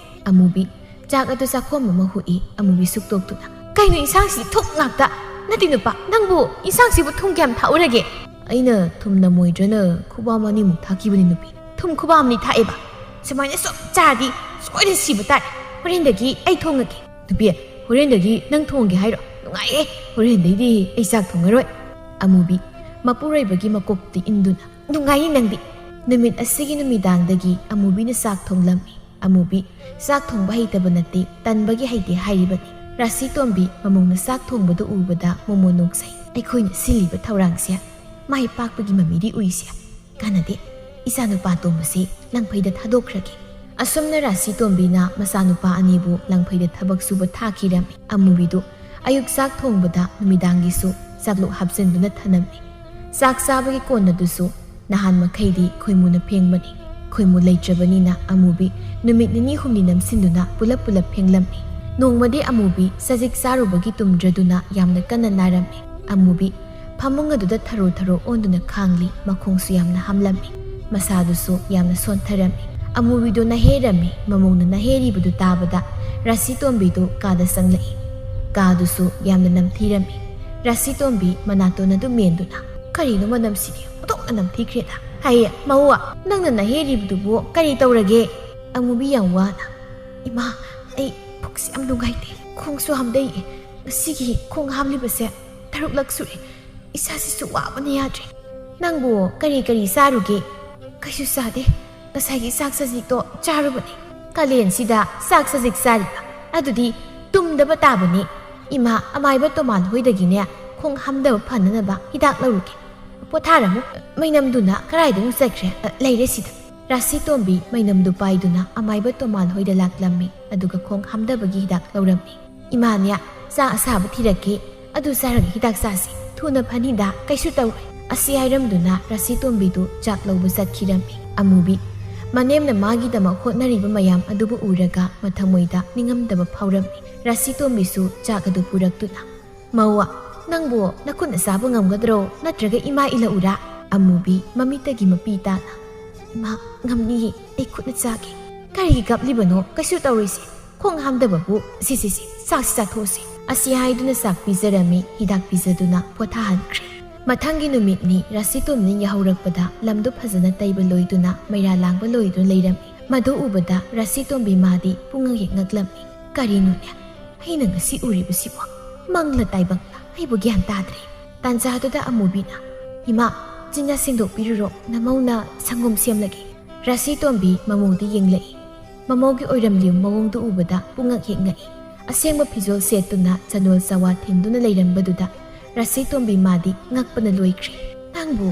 ꯑꯃꯨꯕꯤ ꯆꯥꯛ ꯑꯗꯨ ꯆꯥꯛꯈꯣꯝ ꯑꯃ ꯍꯨꯛꯏ꯫ ꯑꯃꯨꯕꯤ ꯁꯨꯛꯇꯣꯛꯇꯨꯅ, "ꯀꯩꯅꯣ ꯏꯟꯁꯥꯡꯁꯤꯗꯤ ꯊꯨꯝ ꯉꯥꯛꯇ? ꯅꯠꯇꯦ ꯅꯨꯄꯥ, ꯅꯪꯕꯨ ꯏꯟꯁꯥꯡꯁꯤꯕꯨ ꯊꯨꯝ ꯀꯌꯥꯝ ꯊꯥꯛꯎꯔꯒꯦ?" "ꯑꯩꯅ ꯊꯨꯝ ꯅꯝꯃꯣꯏꯗ꯭ꯔꯅ ꯈꯨꯕꯥꯝ ꯑꯅꯤꯃꯨꯛ ꯊꯥꯛꯈꯤꯕꯅꯤ ꯅꯨꯄꯤ꯫" "ꯊꯨꯝ ꯈꯨꯕꯥꯝ ꯑꯅꯤ ꯊꯥꯛꯑꯦꯕ? ꯁꯨꯃꯥꯏꯅ ꯁꯨꯝ ꯆꯥꯔꯗꯤ ꯁꯣꯏꯗꯅ ꯁꯤꯕ ꯇꯥꯔꯦ꯫ ꯍꯣꯔꯦꯟꯗꯒꯤ ꯑꯩ ꯊꯣꯡꯉꯒꯦ꯫" "ꯅꯨꯄꯤ, ꯍꯣꯔꯦꯟꯗꯒꯤ ꯅꯪ ꯊꯣꯡꯒꯦ ꯍꯥꯏꯔꯣ? ꯅꯨꯡꯉꯥꯏꯌꯦ꯫ ꯍꯣꯔꯦꯟꯗꯩꯗꯤ ꯑꯩ ꯆꯥꯛ ꯊꯣꯡꯉꯔꯣꯏ꯫" ꯑꯃꯨꯕꯤ ꯃꯄꯨꯔꯣꯏꯕꯒꯤ ꯃꯀꯣꯛꯇ ꯏꯟꯗꯨꯅ, "ꯅꯨꯡꯉꯥꯏꯅꯤ ꯅꯪꯗꯤ꯫ ꯅꯨꯃꯤꯠ ꯑꯁꯤꯒꯤ ꯅꯨꯃꯤꯗꯥꯡꯗꯒꯤ ꯑꯃꯨꯕꯤꯅ ꯆꯥꯛ ꯊꯣꯡꯂꯝꯃꯤ꯫ ꯑꯃꯨꯕꯤ ꯆꯥꯛ ꯊꯣꯡꯕ ꯍꯩꯇꯕ ꯅꯠꯇꯦ, ꯇꯟꯕꯒꯤ ꯍꯩꯇꯦ ꯍꯥꯏꯔꯤꯕꯅꯤ꯫ ꯔꯥꯁꯤꯇꯣꯝꯕꯤ ꯃꯃꯧꯅ ꯆꯥꯛ ꯊꯣꯡꯕꯗꯨ ꯎꯕꯗ ꯃꯣꯃꯣ ꯅꯣꯛꯆꯩ꯫ "ꯑꯩꯈꯣꯏꯅ ꯁꯤꯜꯂꯤꯕ ꯊꯧꯔꯥꯡꯁꯦ ꯃꯥꯏ ꯄꯥꯛꯄꯒꯤ ꯃꯃꯤꯗꯤ ꯎꯏꯁꯦ꯫ ꯀꯥꯟꯅꯗꯦ, ꯏꯆꯥꯅꯨꯄꯥ ꯇꯣꯝꯕꯁꯦ ꯂꯪꯐꯩꯗ ꯊꯥꯗꯣꯛꯈ꯭ꯔꯒꯦ"꯫ ꯑꯁꯨꯝꯅ ꯔꯥꯁꯤꯇꯣꯝꯕꯤꯅ ꯃꯆꯥꯅꯨꯄꯥ ꯑꯅꯤꯕꯨ ꯂꯪꯐꯩꯗ ꯊꯕꯛ ꯁꯨꯕ ꯊꯥꯈꯤꯔꯝꯃꯤ꯫ ꯑꯃꯨꯕꯤꯗꯨ ꯑꯌꯨꯛ ꯆꯥꯛ ꯊꯣꯡꯕꯗ ꯅꯨꯃꯤꯗꯥꯡꯒꯤꯁꯨ ꯆꯥꯛꯂꯨꯛ ꯍꯥꯞꯆꯤꯟꯗꯨꯅ ꯊꯅꯝꯃꯤ꯫ ꯆꯥꯛ ꯆꯥꯕꯒꯤ ꯀꯣꯟꯅꯗꯨꯁꯨ ꯅꯍꯥꯟ ꯃꯈꯩꯗꯤ ꯈꯣꯏꯃꯨꯅ ꯐꯦꯡꯕꯅꯤ꯫ ꯈꯣꯏꯃꯨ ꯂꯩꯇ꯭ꯔꯕꯅꯤꯅ ꯑꯃꯨꯕꯤ ꯅꯨꯃꯤꯠ ꯅꯤꯅꯤ ꯍꯨꯝꯅꯤ ꯅꯝꯁꯤꯟꯗꯨꯅ ꯄꯨꯂꯞ ꯄꯨꯂꯞ ꯐꯦꯡꯂꯝꯃꯤ꯫ ꯅꯣꯡꯃꯗꯤ ꯑꯃꯨꯕꯤ ꯆꯖꯤꯛ ꯆꯥꯔꯨꯕꯒꯤ ꯇꯨꯝꯗ꯭ꯔꯗꯨꯅ ꯌꯥꯝꯅ ꯀꯟꯅ ꯅꯥꯔꯝꯃꯤ꯫ ꯑꯃꯨꯕꯤ ꯐꯃꯨꯡ ꯑꯗꯨꯗ ꯊꯔꯣ ꯊꯔꯣ ꯑꯣꯟꯗꯨꯅ ꯈꯥꯡꯂꯤ, ꯃꯈꯣꯡꯁꯨ ꯌꯥꯝꯅ ꯍꯥꯝꯂꯝꯃꯤ, ꯃꯁꯥꯗꯨꯁꯨ ꯌꯥꯝꯅ ꯁꯣꯟꯊꯔꯝꯃꯤ꯫ ꯑꯃꯨꯕꯤꯗꯨ ꯅꯥꯍꯦꯔꯝꯃꯤ, ꯃꯃꯧꯅ ꯅꯥꯍꯦꯔꯤꯕꯗꯨ ꯇꯥꯕꯗ ꯔꯥꯁꯤꯇꯣꯝꯕꯤꯗꯨ ꯀꯥꯗ ꯆꯪꯂꯛꯏ꯫ ꯀꯥꯗꯨꯁꯨ ꯌꯥꯝꯅ ꯅꯝꯊꯤꯔꯝꯃꯤ꯫ ꯔꯥꯁꯤꯇꯣꯝꯕꯤ ꯃꯅꯥꯇꯣꯟ ꯑꯗꯨ ꯃꯦꯟꯗꯨꯅ, "ꯀꯔꯤꯅꯣ ꯃꯅꯝꯁꯤꯗꯤ? ꯑꯣꯟꯊꯣꯛꯅ ꯅꯝꯊꯤꯈ꯭ꯔꯦꯗ꯫ ꯍꯩ, ꯃꯧ, ꯅꯪꯅ ꯅꯥꯍꯦꯔꯤꯕꯗꯨꯕꯨ ꯀꯔꯤ ꯇꯧꯔꯒꯦ?" ꯑꯃꯨꯕꯤ ꯌꯥꯝ ꯋꯥꯅ, "ꯏꯃꯥ, ꯑꯩ ꯄꯨꯛꯁꯤ ꯌꯥꯝ ꯅꯨꯡꯉꯥꯏꯇꯦ, ꯈꯣꯡꯁꯨ ꯍꯥꯝꯗꯩꯌꯦ꯫ ꯉꯁꯤꯒꯤ ꯈꯣꯡ ꯍꯥꯝꯂꯤꯕꯁꯦ ꯇꯔꯨꯛꯂꯛ ꯁꯨꯔꯦ꯫ ꯏꯁꯥꯁꯤꯁꯨ ꯋꯥꯕꯅ ꯌꯥꯗ꯭ꯔꯦ꯫ ꯅꯪꯕꯨ ꯀꯔꯤ ꯀꯔꯤ ꯆꯥꯔꯨꯒꯦ?" "ꯀꯩꯁꯨ ꯆꯥꯗꯦ, ꯉꯁꯥꯏꯒꯤ ꯆꯥꯛ ꯆꯖꯤꯛꯇꯣ ꯆꯥꯔꯨꯕꯅꯦ꯫ ꯀꯥꯂꯦꯟꯁꯤꯗ ꯆꯥꯛ ꯆꯖꯤꯛ ꯆꯥꯔꯤꯕ? ꯑꯗꯨꯗꯤ ꯇꯨꯝꯗꯕ ꯇꯥꯕꯅꯦ꯫ ꯏꯃꯥ, ꯑꯃꯥꯏꯕ ꯇꯣꯃꯥꯟ ꯍꯣꯏꯗꯒꯤꯅꯦ ꯈꯣꯡ ꯍꯥꯝꯗꯕ ꯐꯅꯅꯕ ꯍꯤꯗꯥꯛ ꯂꯧꯔꯨꯒꯦ꯫ ꯄꯣꯊꯥꯔꯝꯃꯨ꯫ ꯃꯩꯅꯝꯗꯨꯅ ꯀꯗꯥꯏꯗ ꯑꯃꯨꯛ ꯆꯠꯈ꯭ꯔꯦ? ꯑ, ꯂꯩꯔꯦ ꯁꯤꯗ"꯫ ꯔꯥꯁꯤꯇꯣꯝꯕꯤ ꯃꯩꯅꯝꯗꯨ ꯄꯥꯏꯗꯨꯅ ꯑꯃꯥꯏꯕ ꯇꯣꯃꯥꯟ ꯍꯣꯏꯗ ꯂꯥꯛꯂꯝꯃꯤ, ꯑꯗꯨꯒ ꯈꯣꯡ ꯍꯥꯝꯗꯕꯒꯤ ꯍꯤꯗꯥꯛ ꯂꯧꯔꯝꯃꯤ꯫ "ꯏꯃꯥꯅꯦ, ꯆꯥ ꯑꯁꯥꯕ ꯊꯤꯔꯛꯀꯦ, ꯑꯗꯨ ꯆꯥꯔꯒ ꯍꯤꯗꯥꯛ ꯆꯥꯁꯤ꯫ ꯊꯨꯅ ꯐꯅꯤꯗ, ꯀꯩꯁꯨ ꯇꯧꯔꯣꯏ"꯫ ꯑꯁꯤ ꯍꯥꯏꯔꯝꯗꯨꯅ ꯔꯥꯁꯤꯇꯣꯝꯕꯤꯗꯨ ꯆꯥꯛ ꯂꯧꯕ ꯆꯠꯈꯤꯔꯝꯃꯤ꯫ ꯑꯃꯨꯕꯤ ꯃꯅꯦꯝꯅ ꯃꯥꯒꯤꯗꯃꯛ ꯍꯣꯠꯅꯔꯤꯕ ꯃꯌꯥꯝ ꯑꯗꯨꯕꯨ ꯎꯔꯒ ꯃꯊꯃꯣꯏꯗ ꯅꯤꯡꯉꯝꯗꯕ ꯐꯥꯎꯔꯝꯃꯤ꯫ ꯔꯥꯁꯤꯇꯣꯝꯕꯤꯁꯨ ꯆꯥꯛ ꯑꯗꯨ ꯄꯨꯔꯛꯇꯨꯅ, "ꯃꯧ, ꯅꯪꯕꯨ ꯅꯈꯨꯠꯅ ꯆꯥꯕ ꯉꯝꯒꯗ꯭ꯔꯣ? ꯅꯠꯇ꯭ꯔꯒ ꯏꯃꯥ ꯏꯜꯂꯛꯎꯔꯥ?" ꯑꯃꯨꯕꯤ ꯃꯃꯤꯠꯇꯒꯤ ꯃꯄꯤ ꯇꯥꯅ, "ꯏꯃꯥ, ꯉꯝꯅꯤꯌꯦ, ꯑꯩ ꯈꯨꯠꯅ ꯆꯥꯒꯦ"꯫ "ꯀꯔꯤꯒꯤ ꯀꯞꯂꯤꯕꯅꯣ? ꯀꯩꯁꯨ ꯇꯧꯔꯣꯏꯁꯦ꯫ ꯈꯣꯡ ꯍꯥꯝꯗꯕꯕꯨ, ꯁꯤ, ꯁꯤ, ꯁꯤ, ꯆꯥꯛꯁꯤ ꯆꯥꯊꯣꯛꯑꯁꯤ"꯫ ꯑꯁꯤ ꯍꯥꯏꯗꯨꯅ ꯆꯥꯛ ꯄꯤꯖꯔꯝꯃꯤ, ꯍꯤꯗꯥꯛ ꯄꯤꯖꯗꯨꯅ ꯄꯣꯊꯥꯍꯟꯈ꯭ꯔꯦ꯫ ꯃꯊꯪꯒꯤ ꯅꯨꯃꯤꯠꯅꯤ꯫ ꯔꯥꯁꯤꯇꯣꯝꯕꯤ ꯌꯥꯍꯧꯔꯛꯄꯗ ꯂꯝꯗꯨ ꯐꯖꯅ ꯇꯩꯕ ꯂꯣꯏꯗꯨꯅ, ꯃꯩꯔꯥ ꯂꯥꯡꯕ ꯂꯣꯏꯗꯨꯅ ꯂꯩꯔꯝꯃꯤ꯫ ꯃꯗꯨ ꯎꯕꯗ ꯔꯥꯁꯤꯇꯣꯝꯕꯤ ꯃꯥꯗꯤ ꯄꯨꯡꯉꯛ ꯍꯦꯛ ꯉꯛꯂꯝꯃꯤ꯫ "ꯀꯔꯤꯅꯣꯅꯦ ꯑꯩꯅ ꯉꯁꯤ ꯎꯔꯤꯕꯁꯤꯕꯣ? ꯃꯪꯂ ꯇꯥꯏꯕꯪꯂ? ꯑꯩꯕꯨ ꯒ꯭ꯌꯥꯟ ꯇꯥꯗ꯭ꯔꯦ"꯫ ꯇꯥꯟꯖꯥꯗꯨꯗ ꯑꯃꯨꯕꯤꯅ, "ꯏꯃꯥ, "ꯁꯤꯅ ꯁꯦꯡꯗꯣꯛꯄꯤꯔꯨꯔꯣ, ꯅꯃꯧꯅ ꯁꯪꯒꯣꯝ ꯁꯦꯝꯂꯒꯦ꯫" ꯔꯥꯁꯤ ꯇꯣꯝꯕꯤ ꯃꯃꯧꯗ ꯌꯦꯡꯂꯛꯏ꯫ ꯃꯃꯧꯒꯤ ꯑꯣꯏꯔꯝꯂꯤꯕ ꯃꯑꯣꯡꯗꯨ ꯎꯕꯗ ꯄꯨꯡꯉꯛ ꯍꯦꯛ ꯉꯛꯏ꯫ ꯑꯁꯦꯡꯕ ꯐꯤꯖꯣꯜ ꯁꯦꯠꯇꯨꯅ ꯆꯅꯣꯜ ꯆꯋꯥ ꯊꯤꯟꯗꯨꯅ ꯂꯩꯔꯝꯕꯗꯨꯗ ꯔꯥꯁꯤ ꯇꯣꯝꯕꯤ ꯃꯥꯗꯤ ꯉꯛꯄꯅ ꯂꯣꯏꯈ꯭ꯔꯦ꯫ "ꯅꯪꯕꯨ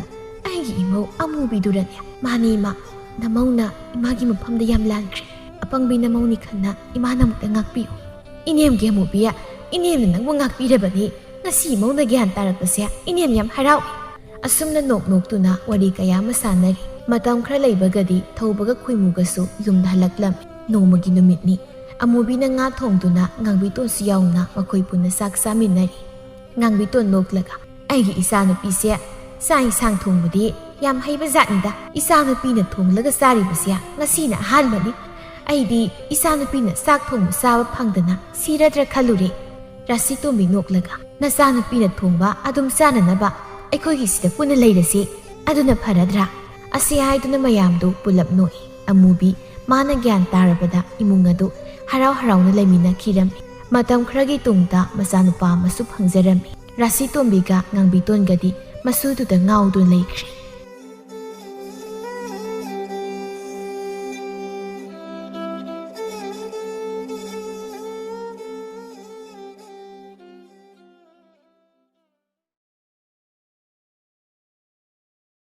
ꯑꯩꯒꯤ ꯏꯃꯧ ꯑꯃꯨꯕꯤꯗꯨꯔꯅꯦ?" "ꯃꯥꯅꯤ ꯏꯃꯥ, ꯅꯃꯧꯅ ꯏꯃꯥꯒꯤ ꯃꯐꯝꯗ ꯌꯥꯝ ꯂꯥꯟꯈ꯭ꯔꯦ꯫ ꯑꯄꯪꯕꯤ ꯅꯃꯧꯅꯤ ꯈꯟꯅ ꯏꯃꯥꯅ ꯑꯃꯨꯛꯇ ꯉꯥꯛꯄꯤꯌꯨ꯫" "ꯏꯅꯦꯝꯒꯤ ꯑꯃꯨꯕꯤ, ꯏꯅꯦꯝꯅ ꯅꯪꯕꯨ ꯉꯥꯛꯄꯤꯔꯕꯅꯤ꯫ ꯉꯁꯤ ꯏꯃꯧꯅ ꯒ꯭ꯌꯥꯟ ꯇꯥꯔꯛꯄꯁꯦ ꯏꯅꯦꯝ ꯌꯥꯝ ꯍꯔꯥꯎꯏ꯫" ꯑꯁꯨꯝꯅ ꯅꯣꯛ ꯅꯣꯛꯇꯨꯅ ꯋꯥꯔꯤ ꯀꯌꯥ ꯑꯃ ꯁꯥꯟꯅꯔꯤ꯫ ꯃꯇꯝ ꯈꯔ ꯂꯩꯕꯒꯗꯤ ꯊꯧꯕꯒ ꯈꯣꯏꯃꯨꯒꯁꯨ ꯌꯨꯝꯗ ꯍꯜꯂꯛꯂꯝꯃꯤ꯫ ꯅꯣꯡꯃꯒꯤ ꯅꯨꯃꯤꯠꯅꯤ꯫ ꯑꯃꯨꯕꯤꯅ ꯉꯥ ꯊꯣꯡꯗꯨꯅ ꯉꯥꯡꯕꯤꯇꯣꯟꯁꯨ ꯌꯥꯎꯅ ꯃꯈꯣꯏ ꯄꯨꯟꯅ ꯆꯥꯛ ꯆꯥꯃꯤꯟꯅꯔꯤ꯫ ꯉꯥꯡꯕꯤꯇꯣꯟ ꯅꯣꯛꯂꯒ, "ꯑꯩꯒꯤ ꯏꯆꯥꯅꯨꯄꯤꯁꯦ ꯆꯥꯛ ꯏꯟꯁꯥꯡ ꯊꯣꯡꯕꯗꯤ ꯌꯥꯝ ꯍꯩꯕ ꯖꯥꯠꯅꯤꯗ꯫ ꯏꯆꯥꯅꯨꯄꯤꯅ ꯊꯣꯡꯂꯒ ꯆꯥꯔꯤꯕꯁꯦ ꯉꯁꯤꯅ ꯑꯍꯥꯟꯕꯅꯤ꯫ ꯑꯩꯗꯤ ꯏꯆꯥꯅꯨꯄꯤꯅ ꯆꯥꯛ ꯊꯣꯡꯕ ꯆꯥꯕ ꯐꯪꯗꯅ ꯁꯤꯔꯗ꯭ꯔꯥ ꯈꯜꯂꯨꯔꯦ꯫" ꯔꯥꯁꯤ ꯇꯣꯝꯕꯤ ꯅꯣꯛꯂꯒ, "ꯅꯆꯥꯅꯨꯄꯤꯅ ꯊꯣꯡꯕ ꯑꯗꯨꯝ ꯆꯥꯅꯅꯕ ꯑꯩꯈꯣꯏꯒꯤ ꯁꯤꯗ ꯄꯨꯟꯅ ꯂꯩꯔꯁꯤ꯫ ꯑꯗꯨꯅ ꯐꯔꯗ꯭ꯔꯥ?" ꯑꯁꯤ ꯍꯥꯏꯗꯨꯅ ꯃꯌꯥꯝꯗꯨ ꯄꯨꯂꯞ ꯅꯣꯛꯏ꯫ ꯑꯃꯨꯕꯤ ꯃꯥꯅ ꯒ꯭ꯌꯥꯟ ꯇꯥꯔꯕꯗ ꯏꯃꯨꯡ ꯑꯗꯨ ꯍꯔꯥꯎ ꯍꯔꯥꯎꯅ ꯂꯩꯃꯤꯟꯅꯈꯤꯔꯝꯃꯤ꯫ ꯃꯇꯝ ꯈꯔꯒꯤ ꯇꯨꯡꯗ ꯃꯆꯥꯅꯨꯄꯥ ꯑꯃꯁꯨ ꯐꯪꯖꯔꯝꯃꯤ꯫ ꯔꯥꯁꯤ ꯇꯣꯝꯕꯤꯒ ꯉꯥꯡꯕꯤꯇꯣꯟꯒꯗꯤ ꯃꯁꯨꯗꯨꯗ ꯉꯥꯎꯗꯨꯅ ꯂꯩꯈ꯭ꯔꯦ꯫